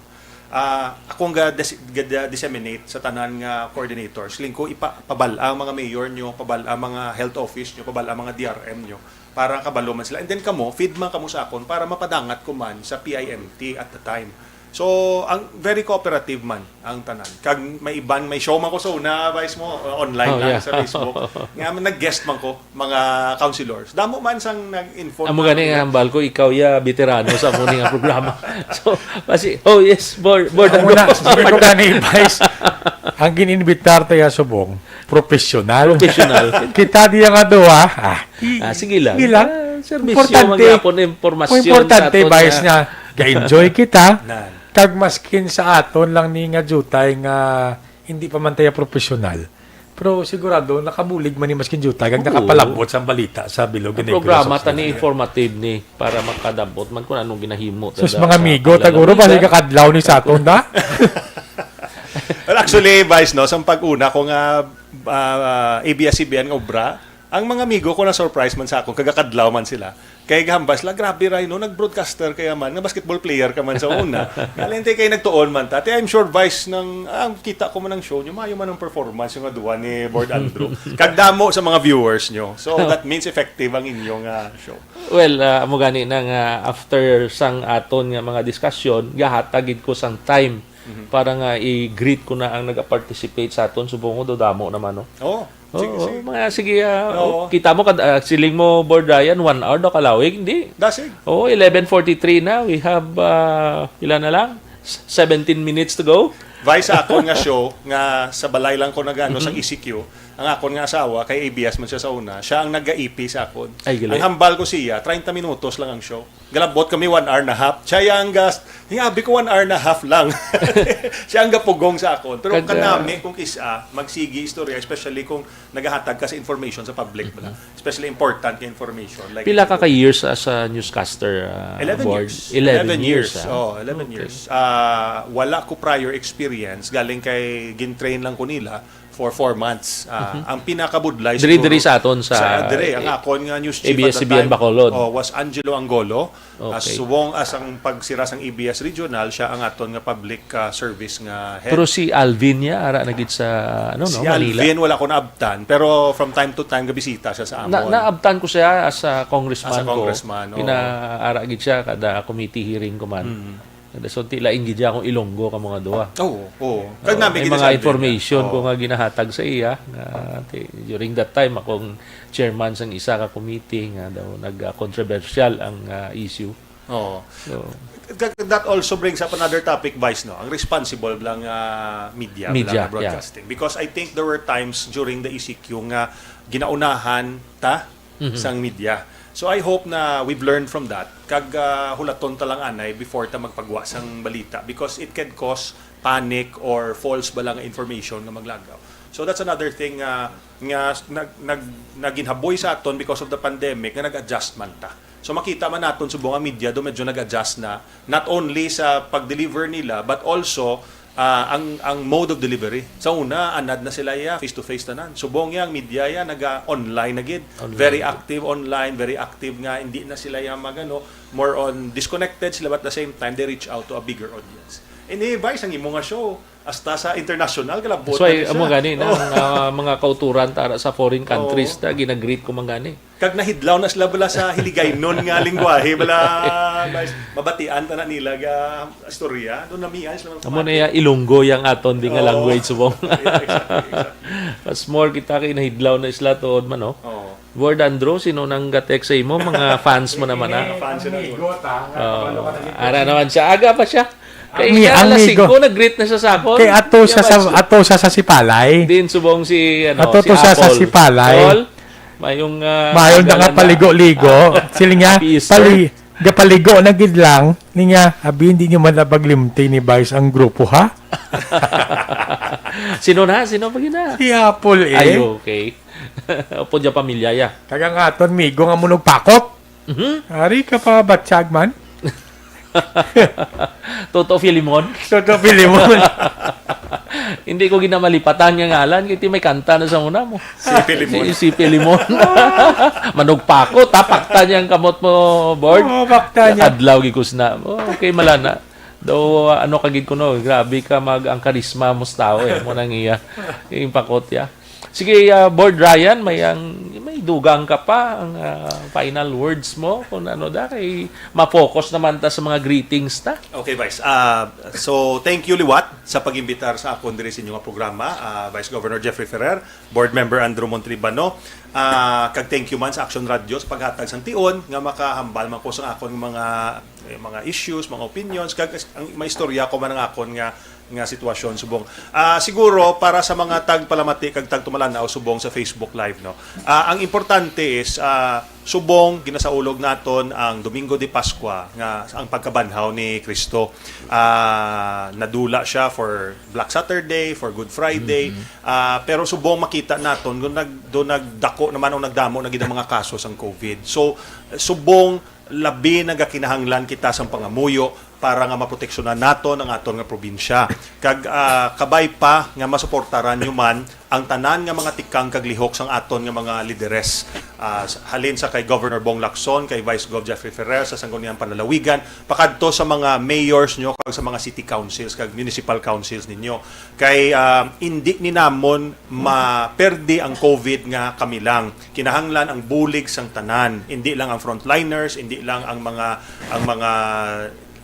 Ah, ako ang ga-, dis-, ga-, disseminate sa tanan nga coordinators. Siling ko, ipa-, pabal-a ang mga mayor nyo, pabal-a ang mga health office nyo, pabal-a ang mga D R M nyo, para kabalo man sila. And then kamo, feed man kamo sa akon para mapadangat ko man sa P I M T at the time. So, ang very cooperative man ang tanan. Kag may iban, may show man ko sa una, Vice, mo, uh, online Oh, lang yeah. sa Facebook. Nga, nag-guest man ko, mga councilors. Damo man sang nag-inform Amo na gani nga nila. Hambal ko, ikaw ya veterano sa amo ni nga programa. So, basi, oh yes, board, board Ang and una, group. Sige ko gani, Vice. Ang gininbitar tayo subong, professional. Professional. Kita diya nga duha. Ah, Ah, sige lang. Sige lang. Ah, serbisyo Importante. Magyapon na impormasyon Ang importante, sa aton Vice, nga nga ga-enjoy kita. Nan. Kag maskin sa aton lang ni nga jutay nga hindi pa man tayo professional. Pero sigurado, nakabulig man ni maskin jutay, kag Oo. Nakapalabot sa balita sa Bilog Ang Negros programa sa ta ni Australia. Informative ni para makadabot man kung anong ginahimo Sus, ta mga sa amigo, Palawan. Taguro, basi Sa kakadlaw ni sa aton, da? Well, actually, Vice, no, sa pag-una ko nga ah, A B S C B N nga obra, ang mga amigo ko na-surprise man sa akon, kagakadlaw man sila. Kay gahambal sila, "Grabe, Ray, no? Nag-broadcaster kaya man, nga basketball player ka man sa una." Nalente kay nagtuon man ta. Te, I'm sure, Vice, nang ah, kita ko man ang show nyo, mayo man ang performance yung nga duwa ni Board Andrew. Kagdamo sa mga viewers nyo. So, that means effective ang inyong ah, show. Well, ah, amo gani na nga after sang aton nga mga discussion, gahatag gid ko sang time Mhm. para nga i-greet ko na ang nag-participate sa aton. Subong ko, damo naman, no? Oo. Sige, Oo, sige. Mga sige, ah, Oo. oh, kita mo, kad, ah, siling mo, Board Ryan, one hour daw kalawig, hindi? Dasig. Oo, eleven forty-three na. We have, ah, pila na lang? S-, seventeen minutes to go? Vice, sa akon nga show, nga sa balay lang ko nagano, sa Mhm. E C Q, ang akon nga asawa, kay A B S man siya sa una, siya ang nag-E P sa akon. Ay, gali. Ang hambal ko siya, treinta minutos lang ang show. Galabot kami one hour and a half. Siya ang gas-, hinabi ko one hour and a half lang. Siya ang gapugong sa akon. Pero Kag, ah, kanami kung kis-a, magsigi istorya, especially kung nagahatag ka sa information sa public, bala. Mm-hmm. Especially important nga information. Like, Pila ka ka years as a newscaster, ah, Eleven Board? years. Eleven Eleven years, years, ah. Oh, eleven Okay. years. Ah, wala ko prior experience. Galing kay gin-train lang ko nila for four months. Ah, Mhm. ang pinakabudlay Diri, siguro diri sa aton sa sa, diri, ang eh, akon nga news chief at the A B S C B N time, Bacolod. Oh, was Angelo Angulo. As Okay. subong as ang pagsira sang A B S Regional, siya ang aton nga public, ah, service nga head. Pero si Alvin niya, ara na gid sa, ano, no, Si Manila. Alvin, wala ko naabtan, pero from time to time, gabisita siya sa Na-, amon. naabtan ko siya as a congressman As a ko. congressman, oo. Pinaara gid siya kada committee hearing ko man. Mm. Kada sulti, lain gid siya akong Ilonggo ka mga duha. Oo, oo. Oo, Kag nami may gid mga sa Alvin, information oo. ko nga ginahatag sa iya, nga, ti-, during that time, akong chairman sang isa ka committee nga daw nag-, ah, controversial ang, ah, issue. Oo. So, That, that also brings up another topic, Vice, no? Ang responsible lang, ah, media, Media, lang, ah, yeah. broadcasting. Because I think there were times during the E C Q nga ginaunahan ta Mhm. sang media. So I hope na we've learned from that. Kag, ah, hulaton ta lang anay before ta magpagwa sang balita because it can cause panic or false bala nga information nga maglagaw. So that's another thing, ah, nga s-, nag-, nag-, naginhaboy sa aton because of the pandemic nga nag-adjust man ta. So makita man naton subong ang media do medyo nag-adjust na, not only sa pag-deliver nila but also, ah, ang, ang mode of delivery. Sa una, anad na sila iya, face to face tanan. Subong iya ang media iya naga-online na gid. Online Very na gid. active online, very active nga hindi na sila iya magano, more on disconnected sila but at the same time they reach out to a bigger audience. Ini, Vice, ang imo nga show, hasta sa international, galabot That's why, na siya. amo gani na, Oo. ang, ah, mga kauturan tara sa foreign countries, Oo. ta, ginagreet ko man gani. Kag nahidlaw na sila bala sa Hiligaynon nga lingwahe, bala, Vice, mabatian ta na nila ga istorya. Doon namian sila Amo na magpamati. ya, Ilonggo yang aton di nga Oo. language, subong. Yeah, exactly, exactly. Mas more kita kay nahidlaw na sila tuod man, no? Oo. Word Andrew, sino nang ga-text sa imo? Mga fans mo naman, ha? Mga fans na Amigo, ta, nga Oo. kabalo ka na gid. Ara naman siya. Aga pa siya. Kay Ami-, nga alas amigo. singko, nag-greet na siya sa akon. Kay ato Kaya siya sa, ba, ato siya sa Sipalay. Din subong si, ano, Ato si to siya sa Apple. Sipalay. Apple, mayong, ah, Mayong aga lang na. nakapaligo-ligo. Sila nga, Happy Easter. pali-, gapaligo na gid lang. Niya, abi, hindi nyo man napaglimti ni Vice ang grupo, ha? Sino na? Sino pa gina? Si Apple, eh. Ay, okay. Apo dya pamilya, ya. Taga nga aton, migo nga munog pakot. Mhm. Ari ka pa, batsyag man. Toto Filimon? Toto Filimon. Hindi ko ginamalipatan nga ngalan, kiti may kanta na sa una mo. Si Filimon. Si, si Filimon. Manugpako, tapakta niya ang kamot mo, Board. Oo, pakta niya. Adlaw, gikus na. Oh, okay, malana. Do, ano ka gid kuno, grabe ka mag, ang karisma mo sa tao, eh. Mo nang iya. Yung pakot, ya. Sige, ah, Board Ryan, may ang, may dugang ka pa ang, ah, final words mo kung ano da, kay ma-focus naman ta sa mga greetings ta. Okay, Vice. Ah, so, thank you liwat sa pag-imbitar sa akon diri sa inyo nga programa, ah, Vice Governor Jeffrey Ferrer, Board Member Andrew Montalibano. Ah, kag thank you man sa Action Radio sa paghatag sang tion nga makahambal man ko sa akon mga, eh, mga issues, mga opinions, kag ang maistorya ko man ang akon nga nga sitwasyon subong. Ah, siguro para sa mga tagpalamati kag tagtumalanaw subong sa Facebook Live, no. Ah, ang importante is, ah, subong ginasaulog naton ang Domingo de Pascua nga ang pagkabanhaw ni Cristo. Ah, nadula siya for Black Saturday, for Good Friday. Ah, pero subong makita naton do nag do nagdako naman o nagdamo na gid ang mga kaso sang COVID. So subong labi nagakinahanglan kita sang pangamuyo para nga maproteksyonan naton ang aton nga probinsya. Kag, ah, kabay pa nga masuportaran nyo man ang tanan nga mga tikang kag lihok sang aton nga mga lideres. Ah, s- halin sa kay Governor Bong Lacson, kay Vice Gov Jeffrey Ferrer sa Sangguniang Panlalawigan, pakadto sa mga mayors nyo kag sa mga city councils kag municipal councils ninyo. Kay, ah, indi ni namon maperdi ang COVID nga kami lang. Kinahanglan ang bulig sang tanan, indi lang ang frontliners, indi lang ang mga ang mga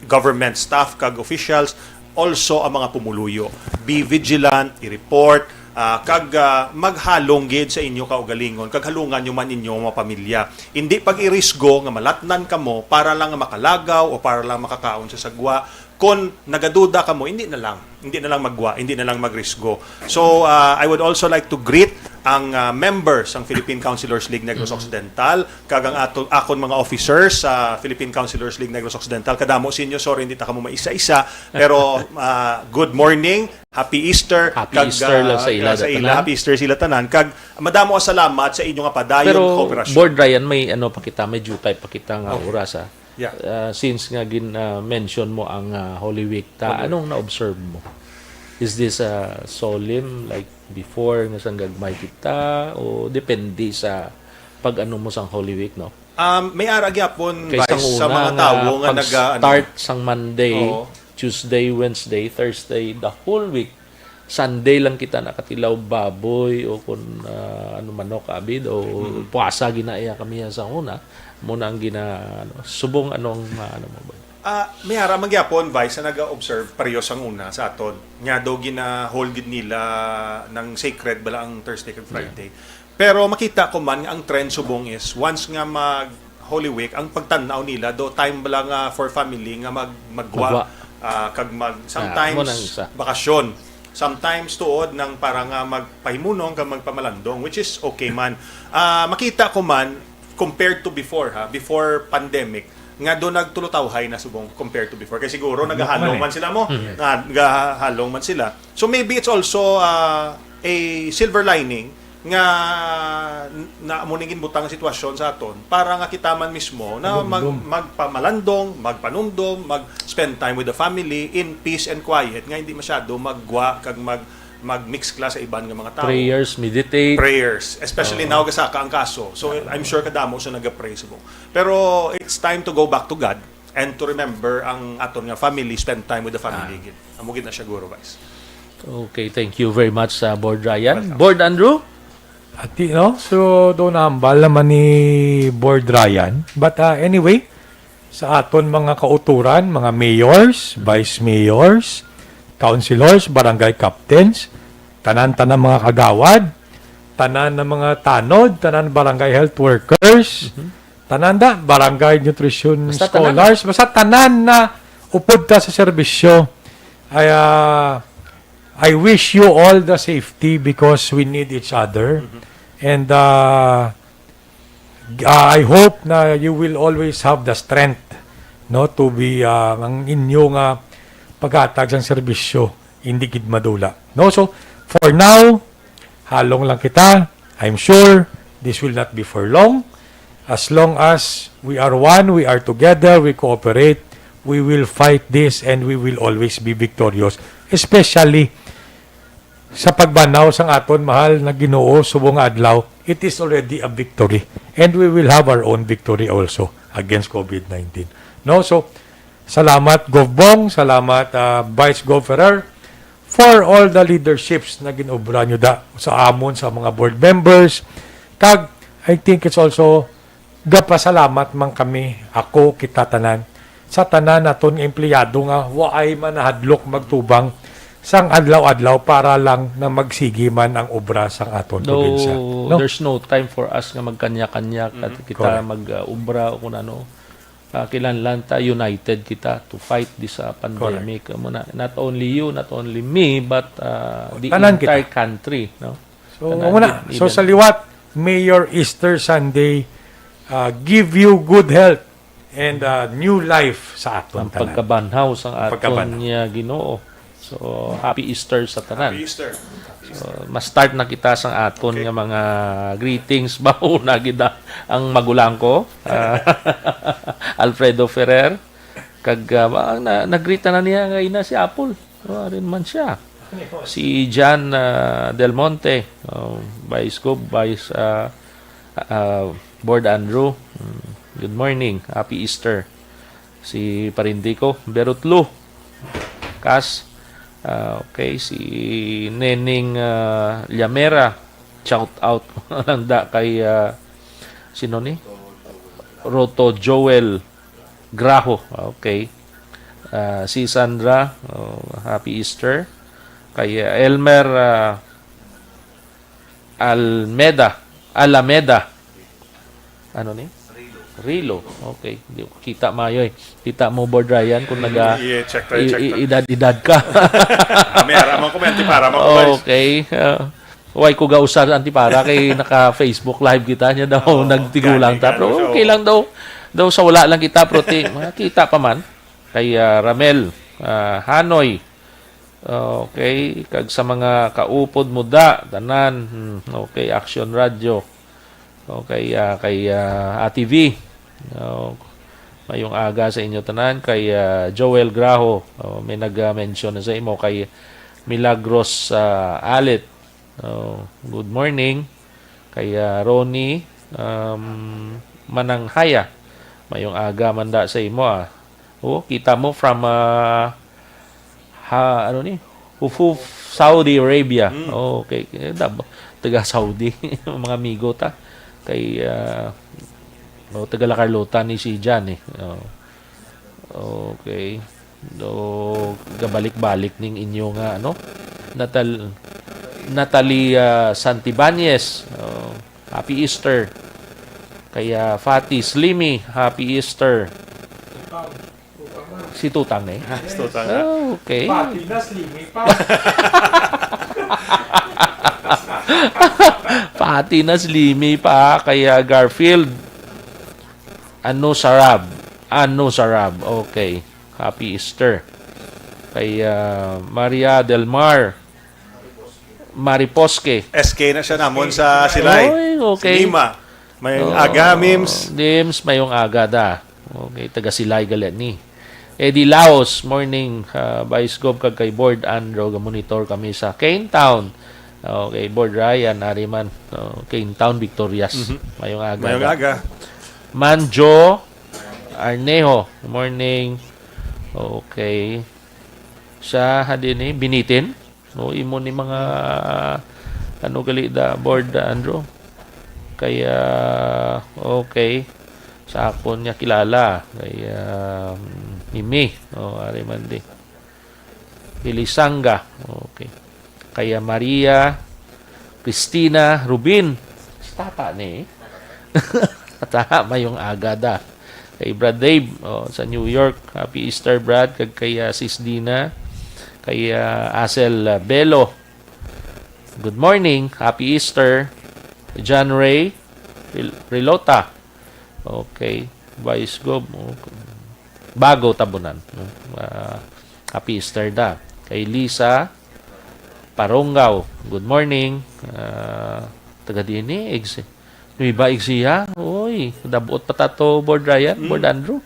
government staff kag officials, also ang mga pumuluyo. Be vigilant, i-report, ah, kag, ah, maghalong gid sa inyo kaugalingon, kag halungan nyo man inyo mga pamilya. Indi pag-irisgo nga malatnan kamo para lang nga makalagaw o para lang makakaon sa sagwa. Kon nagaduda kamo, hindi na lang. Hindi na lang maggwa, hindi na lang magrisgo. So, ah, I would also like to greet ang, ah, member sang Philippine Councilors League Negros Occidental, kag ang ato, akon mga officers sa Philippine Councilors League Negros Occidental. Kadamo sa inyo, sorry, hindi ta kamo maisa-isa, pero, ah, good morning, happy Easter, Happy kag, Easter lang ah, sa ila sa tanan. Happy Easter sa ila tanan, kag madamo ang salamat sa inyo nga padayon Pero, kooperasyon. Board Ryan, may ano pa kita, may jutay pa kita nga Okay. oras, ah. Yeah. Ah, since nga gin-, ah, mention mo ang, ah, Holy Week, ta, Holy Week. Anong na-observe mo? Is this, ah, solemn like before nga sang gagmay kita, o depende sa pag-ano mo sang Holy Week, no? Um, may ara gyapon, Kay sang Vice, sa una mga nga tawo nga pag naga-, ano. Start sang Monday, Oo. Tuesday, Wednesday, Thursday, the whole week, Sunday lang kita nakatilaw baboy o kun, ah, ano, manok, abid, o Mm. puasa ginaiya kami yan sa una. Muna ang gina-, ano, subong anong, ah, ano mo ba? Ah, may ara man gyapon, Vice, sa naga-observe, pareho sang una sa aton. Nga daw gina-hold gid nila ng sacred bala ang Thursday kag Yeah. Friday. Pero makita ko man nga ang trend subong is, once nga mag Holy Week, ang pagtan-aw nila, do time bala nga for family nga mag-, maggwa, Maggwa. ah, kag mag-, Ah, sometimes mo nang isa. bakasyon. Sometimes tuod nang para nga magpahimunong kag magpamalandong, which is okay man. Ah, makita ko man, compared to before, ha, before pandemic, nga do nagtulutawhay na subong compared to before. Kay siguro Ano nagahalong man eh? man sila mo, Mm. nga, nagahalong man sila. So maybe it's also, ah, a silver lining nga na mo ning ginbutang ang sitwasyon sa aton para nga kita man mismo na mag, Panumdom. magpamalandong, magpanumdom, mag spend time with the family in peace and quiet, nga hindi masyado maggwa kag mag mag-mix class sa iban nga mga tao. Prayers, meditate. Prayers, especially Oo. now gasaka ang kaso. So I'm sure kadamo sa naga-pray subong. Pero it's time to go back to God and to remember ang aton nga family, spend time with the family Ah. gid. Amo gid na siya, Guro Vice. Okay, thank you very much, uh, Board Ryan. Welcome. Board Andrew? Ati, no? So, do nahambal naman ni Board Ryan. But, uh, anyway, sa aton mga kauturan, mga mayors, vice mayors, councilors, barangay captains, tanan-tanan mga kagawad, tanan na mga tanod, tanan barangay health workers, Mhm. tanan da, barangay nutrition Basta tanan. scholars, basta tanan na upod ta sa serbisyo. Ay, ah, I wish you all the safety because we need each other. Mhm. And, ah, ah, I hope na you will always have the strength, no, to be, ah, ang inyo nga paghatag sang serbisyo, hindi gid madula. No, so for now, halong lang kita. I'm sure this will not be for long. As long as we are one, we are together, we cooperate, we will fight this and we will always be victorious. Especially sa pagbanhaw sang aton mahal na Ginoo subong nga adlaw, it is already a victory. And we will have our own victory also against COVID nineteen. No? So, salamat, Gov Bong, salamat, ah, Vice Gov Ferrer, for all the leaderships na ginobra nyo da sa amon, sa mga board members. Kag, I think it's also, gapasalamat man kami, ako, kita tanan, sa tanan naton nga empleyado nga waay man nahadlok magtubang sang adlaw-adlaw para lang na magsigi man ang obra sang aton Though probinsya. No? There's no time for us nga magkanya-kanya, kat-, Mm, kita correct. mag, uh, obra o kung ano. Ah, kinahanglan ta united kita to fight this, uh, pandemic. Correct. Amo na, not only you, not only me, but, uh, the Tanan kita. entire country, no? So, Tanan amo na. gid, So, even sa liwat, Mayor, Easter Sunday, uh, give you good health and, uh, new life sa aton Ang tanan. pagkabanhaw sang Ang aton pagkabanhaw. niya Ginoo. So, happy Easter sa tanan. Happy Easter. So, ma-start na kita sang aton Okay. nga mga greetings. Baho na gid, ah, ang magulang ko, ah, Alfredo Ferrer. Kag, ah, ang na, nag-greet na niya nga ina si Apple. Oh, arin man siya. Si Jan, ah, Del Monte, oh, Vice Gov, Vice, ah, ah, Board Andrew. Mm, good morning. Happy Easter. Si Parindiko, Berutlo. Kas, ah, okay, si Neneng, ah, Llamera. Shout out lang da kay, ah, sino ni? Roto Joel Graho. Okay. Ah, si Sandra, oh, happy Easter. Kay, ah, Elmer, ah, Almeda, Alameda. Ano ni? Rilo. Okay. Di ko kita mayo eh. Kita mo, Board Ryan, kung naga I-, i-check tayo, i-, check i-, tayo. edad-edad ka. Ah, may ara man ko, may antipara man ko, guys. Okay. Ah, why ko gausar antipara kay naka-Facebook live kita niya daw, Oo, nagtigulang gani, ta. gani Pero siya, okay oo. lang daw. Daw sa wala lang kita, pero ti-, makakita pa man. Kay, ah, Ramel, ah, Hanoy. Okay, kag sa mga kaupod mo da, tanan. Hmm, okay, Action Radio. Okay, ah, kay, ah, Ate V. Oh, mayong aga sa inyo tanan. Kay, ah, Joel Graho, oh, may nag-mention na sa imo. Kay Milagros, ah, Alit, oh, good morning. Kay, ah, Ronnie, um, Mananghaya, mayong aga man da sa imo, ah. Oh, kita mo from, ah, ha, ano ni? Hufuf, Saudi Arabia. Mm. Oh, okay. Eh, dab-, taga Saudi. Mga amigo ta. Kay, ah, oh, taga La Carlota ni si Jan eh. Oh. Okay. Do, gabalik-balik ning inyo nga, ano? Natal-, Natalie, ah, Santibanez. Oh, happy Easter. Kaya Fati Slimy, happy Easter. Si Tutang eh. Si Tutang, ah. Ah, okay. Pati na slimy pa. Pati na slimy pa, kaya Garfield. Ano sarab? Ano sarab? Okay. Happy Easter. Kay, ah, Maria Del Mar. Mariposque. S K na siya namon sa Silay. Oy, okay. Si Nima. Mayong Oh, aga, Mims. Mims, mayong aga da. Okay, taga Silay gali ni. Eddie Laos, morning, ah, Vice Gov kag kay Board Andro, ga-monitor kami sa Kane Town. Okay, Board Ryan, ari man. Oh, Kane Town, Victorias. Mhm. Mayong aga Mayong da. aga. Manjo Arnejo, morning. Okay. Sa hadin ni Binitin. No, imo ni mga, ano gali da, Board, Andrew? Kaya, okay. Sa akon nga kilala, kaya, mm, Mimi. Oh, ari man di. Hilisanga. Okay. Kaya Maria, Christina, Rubin. Si tata ni. Tata, mayong aga da. Kay Brad Dave, oh, sa New York. Happy Easter, Brad. Kag kay, ah, Sis Dina. Kay, ah, Asel, ah, Belo. Good morning. Happy Easter. John Ray Ril-, Rilota. Okay. Vice Gov. Okay. Bago tabunan. No? Ah, happy Easter da. Kay Lisa Parongaw. Good morning. Ah, taga diin ni? Ex-, Nueva Ecija. Uy, dabot pa tato, Board Ryan, Mm. Board Andrew.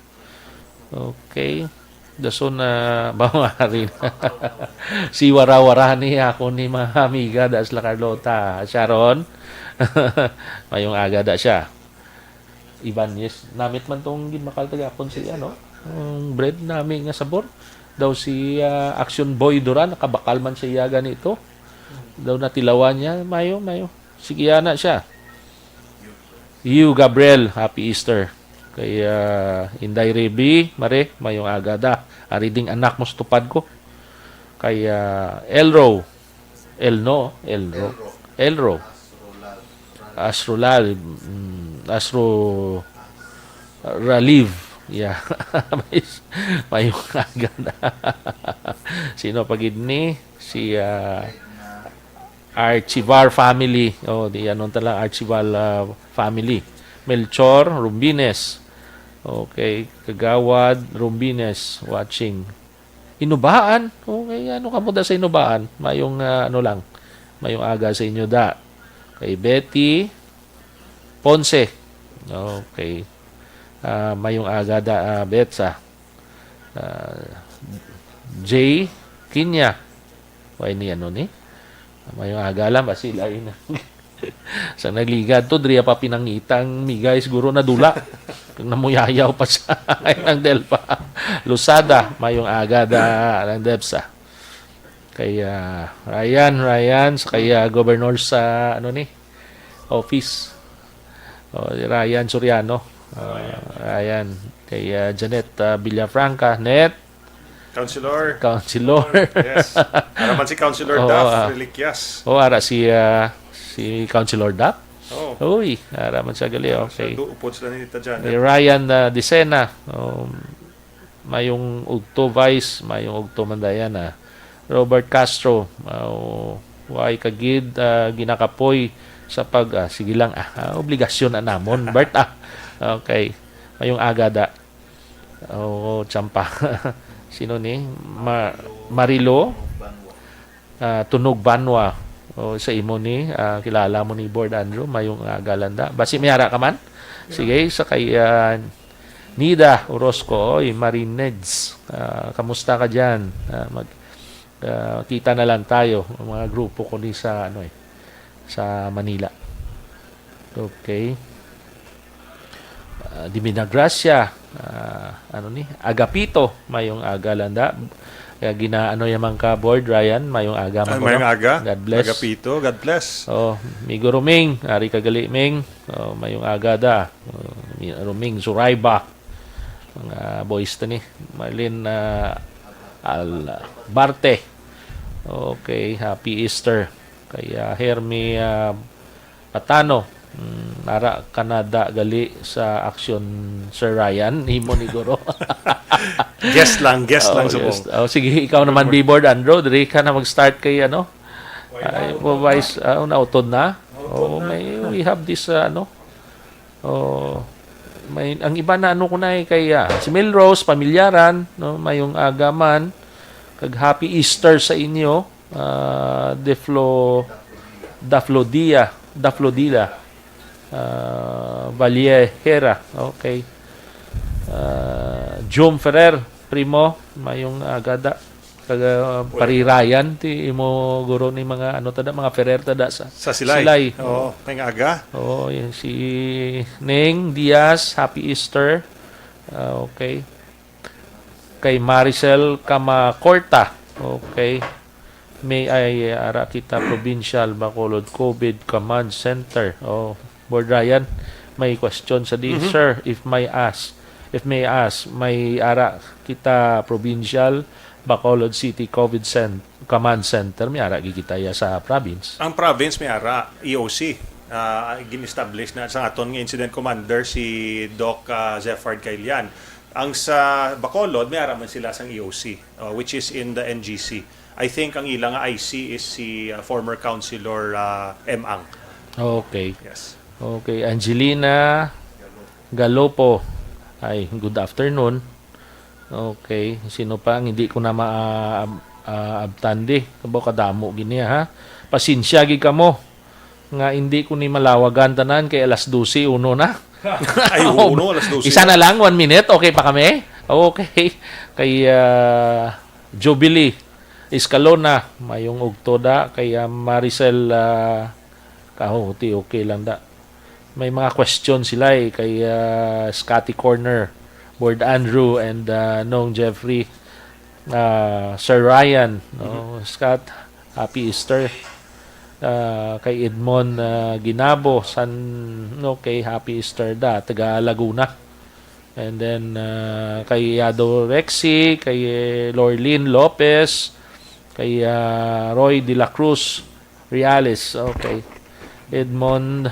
Okay. Dason na, bawari na. Si Warawara ni ako ni mga amiga, das La Carlota. Sharon, mayong aga da siya. Ibanez, namit man tong ginmakal tagapon si, ano, ang bread nami nga sabor. Daw si, ah, Action Boy Duran, nakabakal man siya ganito. Daw natilawan niya, mayo, mayo. Sige, ana siya. Yu Gabriel, happy Easter. Kay, ah, Inday Rebi, Mare, mayong aga da. Ari ding anak mo sa tupad ko. Kay, ah, Elro, Elno, Elro. Elro. Astrolal, mm, Astro Raliv. Yeah. Mayong aga da. Sino pa gid ni? Si, ah, Archival family. Oh, di ano ta lang, Archival, ah, family. Melchor Rumbines. Okay, Kagawad Rumbines watching. Inubaan. Okay, ano ka mo da sa Inubaan? Mayong, ah, ano lang. Mayong aga sa inyo da. Kay Betty Ponce. Okay. Ah, mayong aga da, ah, Bets, ah. Ah, J Kinya. Why ni ano ni? Mayong aga lang ba sila yun? Sa nagligad to, diriya pa pinangitang migay, siguro nadula. Kag namuyayaw pa sa Lang Delpa. Lusada, mayong aga da, Lang Debsa. Kay, ah, Ryan, Ryan, sa kay, ah, Governor sa, ano ni, office. Oh, Ryan Soriano. Ah, Ryan. Kay, ah, Janet, ah, Villafranca. Net. Councilor. Councilor. Yes. Ara man si Councilor Oo, Duff ah. Reliquias. Oh, ara si, ah, si Councilor Duff. Oh. Uy, ara man siya gali. Okay. Sa upod sila ni Tita Janet. Ni Ryan, ah, Dicena. Um, mayong ugto, Vice, mayong ugto man dayan, ah. Robert Castro, ah, way ka gid, ah, ginakapoy sa pag, ah, sige lang, ah, ah, obligasyon na namon, Bert, ah. Okay. Mayong aga da. Oo, tsampa. Sino ni? Ma-, Marilo? Ah, Tunog Banwa. O, sa imo ni, ah, kilala mo ni Board Andrew, mayong aga lang da. Basi may ara ka man? Sige, sa kay, ah, Nida Orozco, oy, Marineds. Ah, kamusta ka dyan? Ah, mag-, ah, kita na lang tayo. Ang mga grupo ko ni sa, ano eh, sa Manila. Okay. Ah, Divina Gracia, ah, ano ni? Agapito, mayong aga lang da. Kaya ginaano yaman ka, Board Ryan, mayong aga, Ay, Magulo. Mayong aga. God bless. Agapito, God bless. Oh, Migo Ruming, ari ka gali, Ming. Oh, mayong aga da. Oh, Mi-, Ruming Suraiba. Mga boys to ni. Marlene, ah, Albarte. Okay, happy Easter. Kay, ah, Hermie, ah, Patano. Mm, ara ka na da gali sa action, Sir Ryan. Imo ni guro. Guess lang, guess Oh, lang sa yes. mo. Oh, sige, ikaw naman, Board Andrew, diri ka na mag-start kay ano? Ay, po, Vice, ah, nautod na. Oh, may, we have this, ah, ano? Oh, may, ang iba na ano ko na eh, kay, ah, si Melrose, pamilyaran, no? Mayong aga man. Kag happy Easter sa inyo. Ah, Deflo-, Daflodia, Daflodila, ah, Vallejera, okay. Ah, Jom Ferrer, primo, mayong aga da. Kag, ah, Pari Ryan, ti imo guro ni mga, ano tada, mga Ferrer tada sa Sa Silay. Silay. Oo, may nga aga. Oo, yun, si Ning Diaz, Happy Easter. Ah, okay. Kay Maricel Camacorta. Okay. May ay ara kita provincial Bacolod COVID Command Center. Oh, Board Ryan, may question sa di, Mhm. Sir, if may ask, if may ask, may ara kita provincial Bacolod City COVID Cen-, Command Center, may ara gid kita ya sa province. Ang province may ara, E O C. Ah, gin-establish na sa aton nga incident commander si Doc, ah, Zeffard Cailian. Ang sa Bacolod, may ara man sila sang E O C, uh, which is in the N G C. I think ang ila nga I C is si, uh, former councilor, uh, M. Ang. Okay. Yes. Okay, Angelina Galopo. Ay, good afternoon. Okay, sino pa ang hindi ko na ma-, ah, abtandi? Kabaw kadamo gini, ha? Pasensya gid kamo nga hindi ko ni malawagan tanan kay alas dose, uno na. Ay, oo, no, alas dose Isa na. na lang, one minute. Okay pa kami? Okay. Kay, ah, Jubilee Escalona, mayong ugto da. Kay, ah, Maricel, ah, Kahuti, okay lang da. May mga question sila eh, kay, ah, Scotty Corner, Board Andrew, and, ah, Nong Jeffrey, ah, Sir Ryan, no? Mhm. Scott, Happy Easter. ah, kay Edmond, ah, Ginabo, san, no, kay Happy Easter da, taga Laguna. And then, ah, kay Yado Rexy, kay, eh, Lorlene Lopez, kay, ah, Roy de la Cruz Reales, okay. Edmond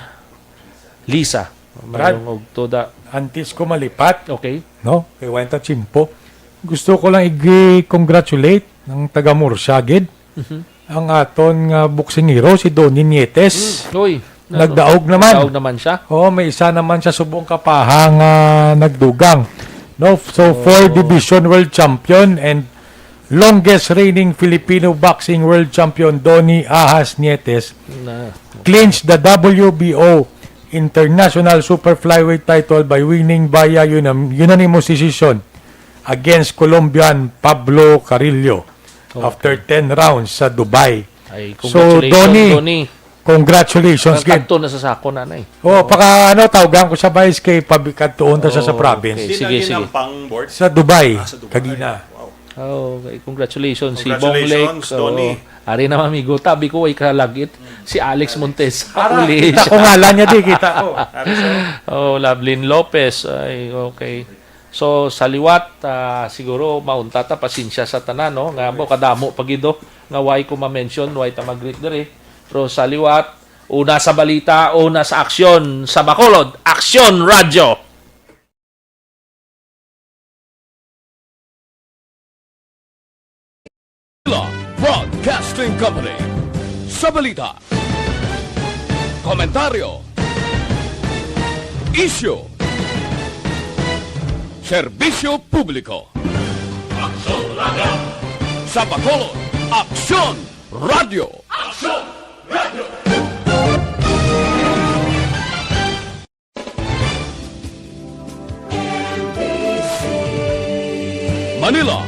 Lisa, Brad. Mayong ugto da. Antes ko malipat, Okay. no? Kay Wenta Chimpo. Gusto ko lang i-congratulate ng taga Murcia gid. Mhm. Ang aton nga boksingero, si Donnie Nietes. Mm, uy, ano, Nagdaog naman. nagdaog naman siya. Oo, may isa naman siya subong kapaha nga nagdugang. No, so Oh. four division world champion and longest reigning Filipino boxing world champion Donnie Ahas Nietes Na. clinched the W B O International Super Flyweight title by winning via unim-, unanimous decision against Colombian Pablo Carrillo Okay. after ten rounds sa Dubai. Ay, So, congratulations, Donnie. Donnie. Congratulations, Gid. Kadto na sa sako na, nay. Oh, Oo. paka, ano, tawgan ko siya, Vice, kay pabikadtuon ta siya sa Oh, province. okay. Sige, Sino sige. ginampang board? Sa Dubai, Ah, sa Dubai. kagina. Wow. Oh, okay. Congratulations, si Congratulations, Bong Lake. Donnie. Oh, ari na, amigo. Tabi ko, ay kalagit. Si Alex Montes. Ara, Uli kita siya. ko ngalan niya, di, kita ko. Ari siya. Oh, Lovelyn Lopez. Ay, okay. So, sa liwat, ah, siguro, maunta ta, pasensya sa tanan, no? Nga mo, kadamo pa gid, oh, nga way ko ma-mention, way ta mag-greet diri. Pero sa liwat, una sa balita, una sa aksyon, sa Bacolod, Aksyon Radyo. Broadcasting Company. Sa balita, komentaryo, isyu, serbisyo publiko. Aksyon Radyo. Sa Bacolod, Aksyon Radyo. Aksyon Radyo. Manila,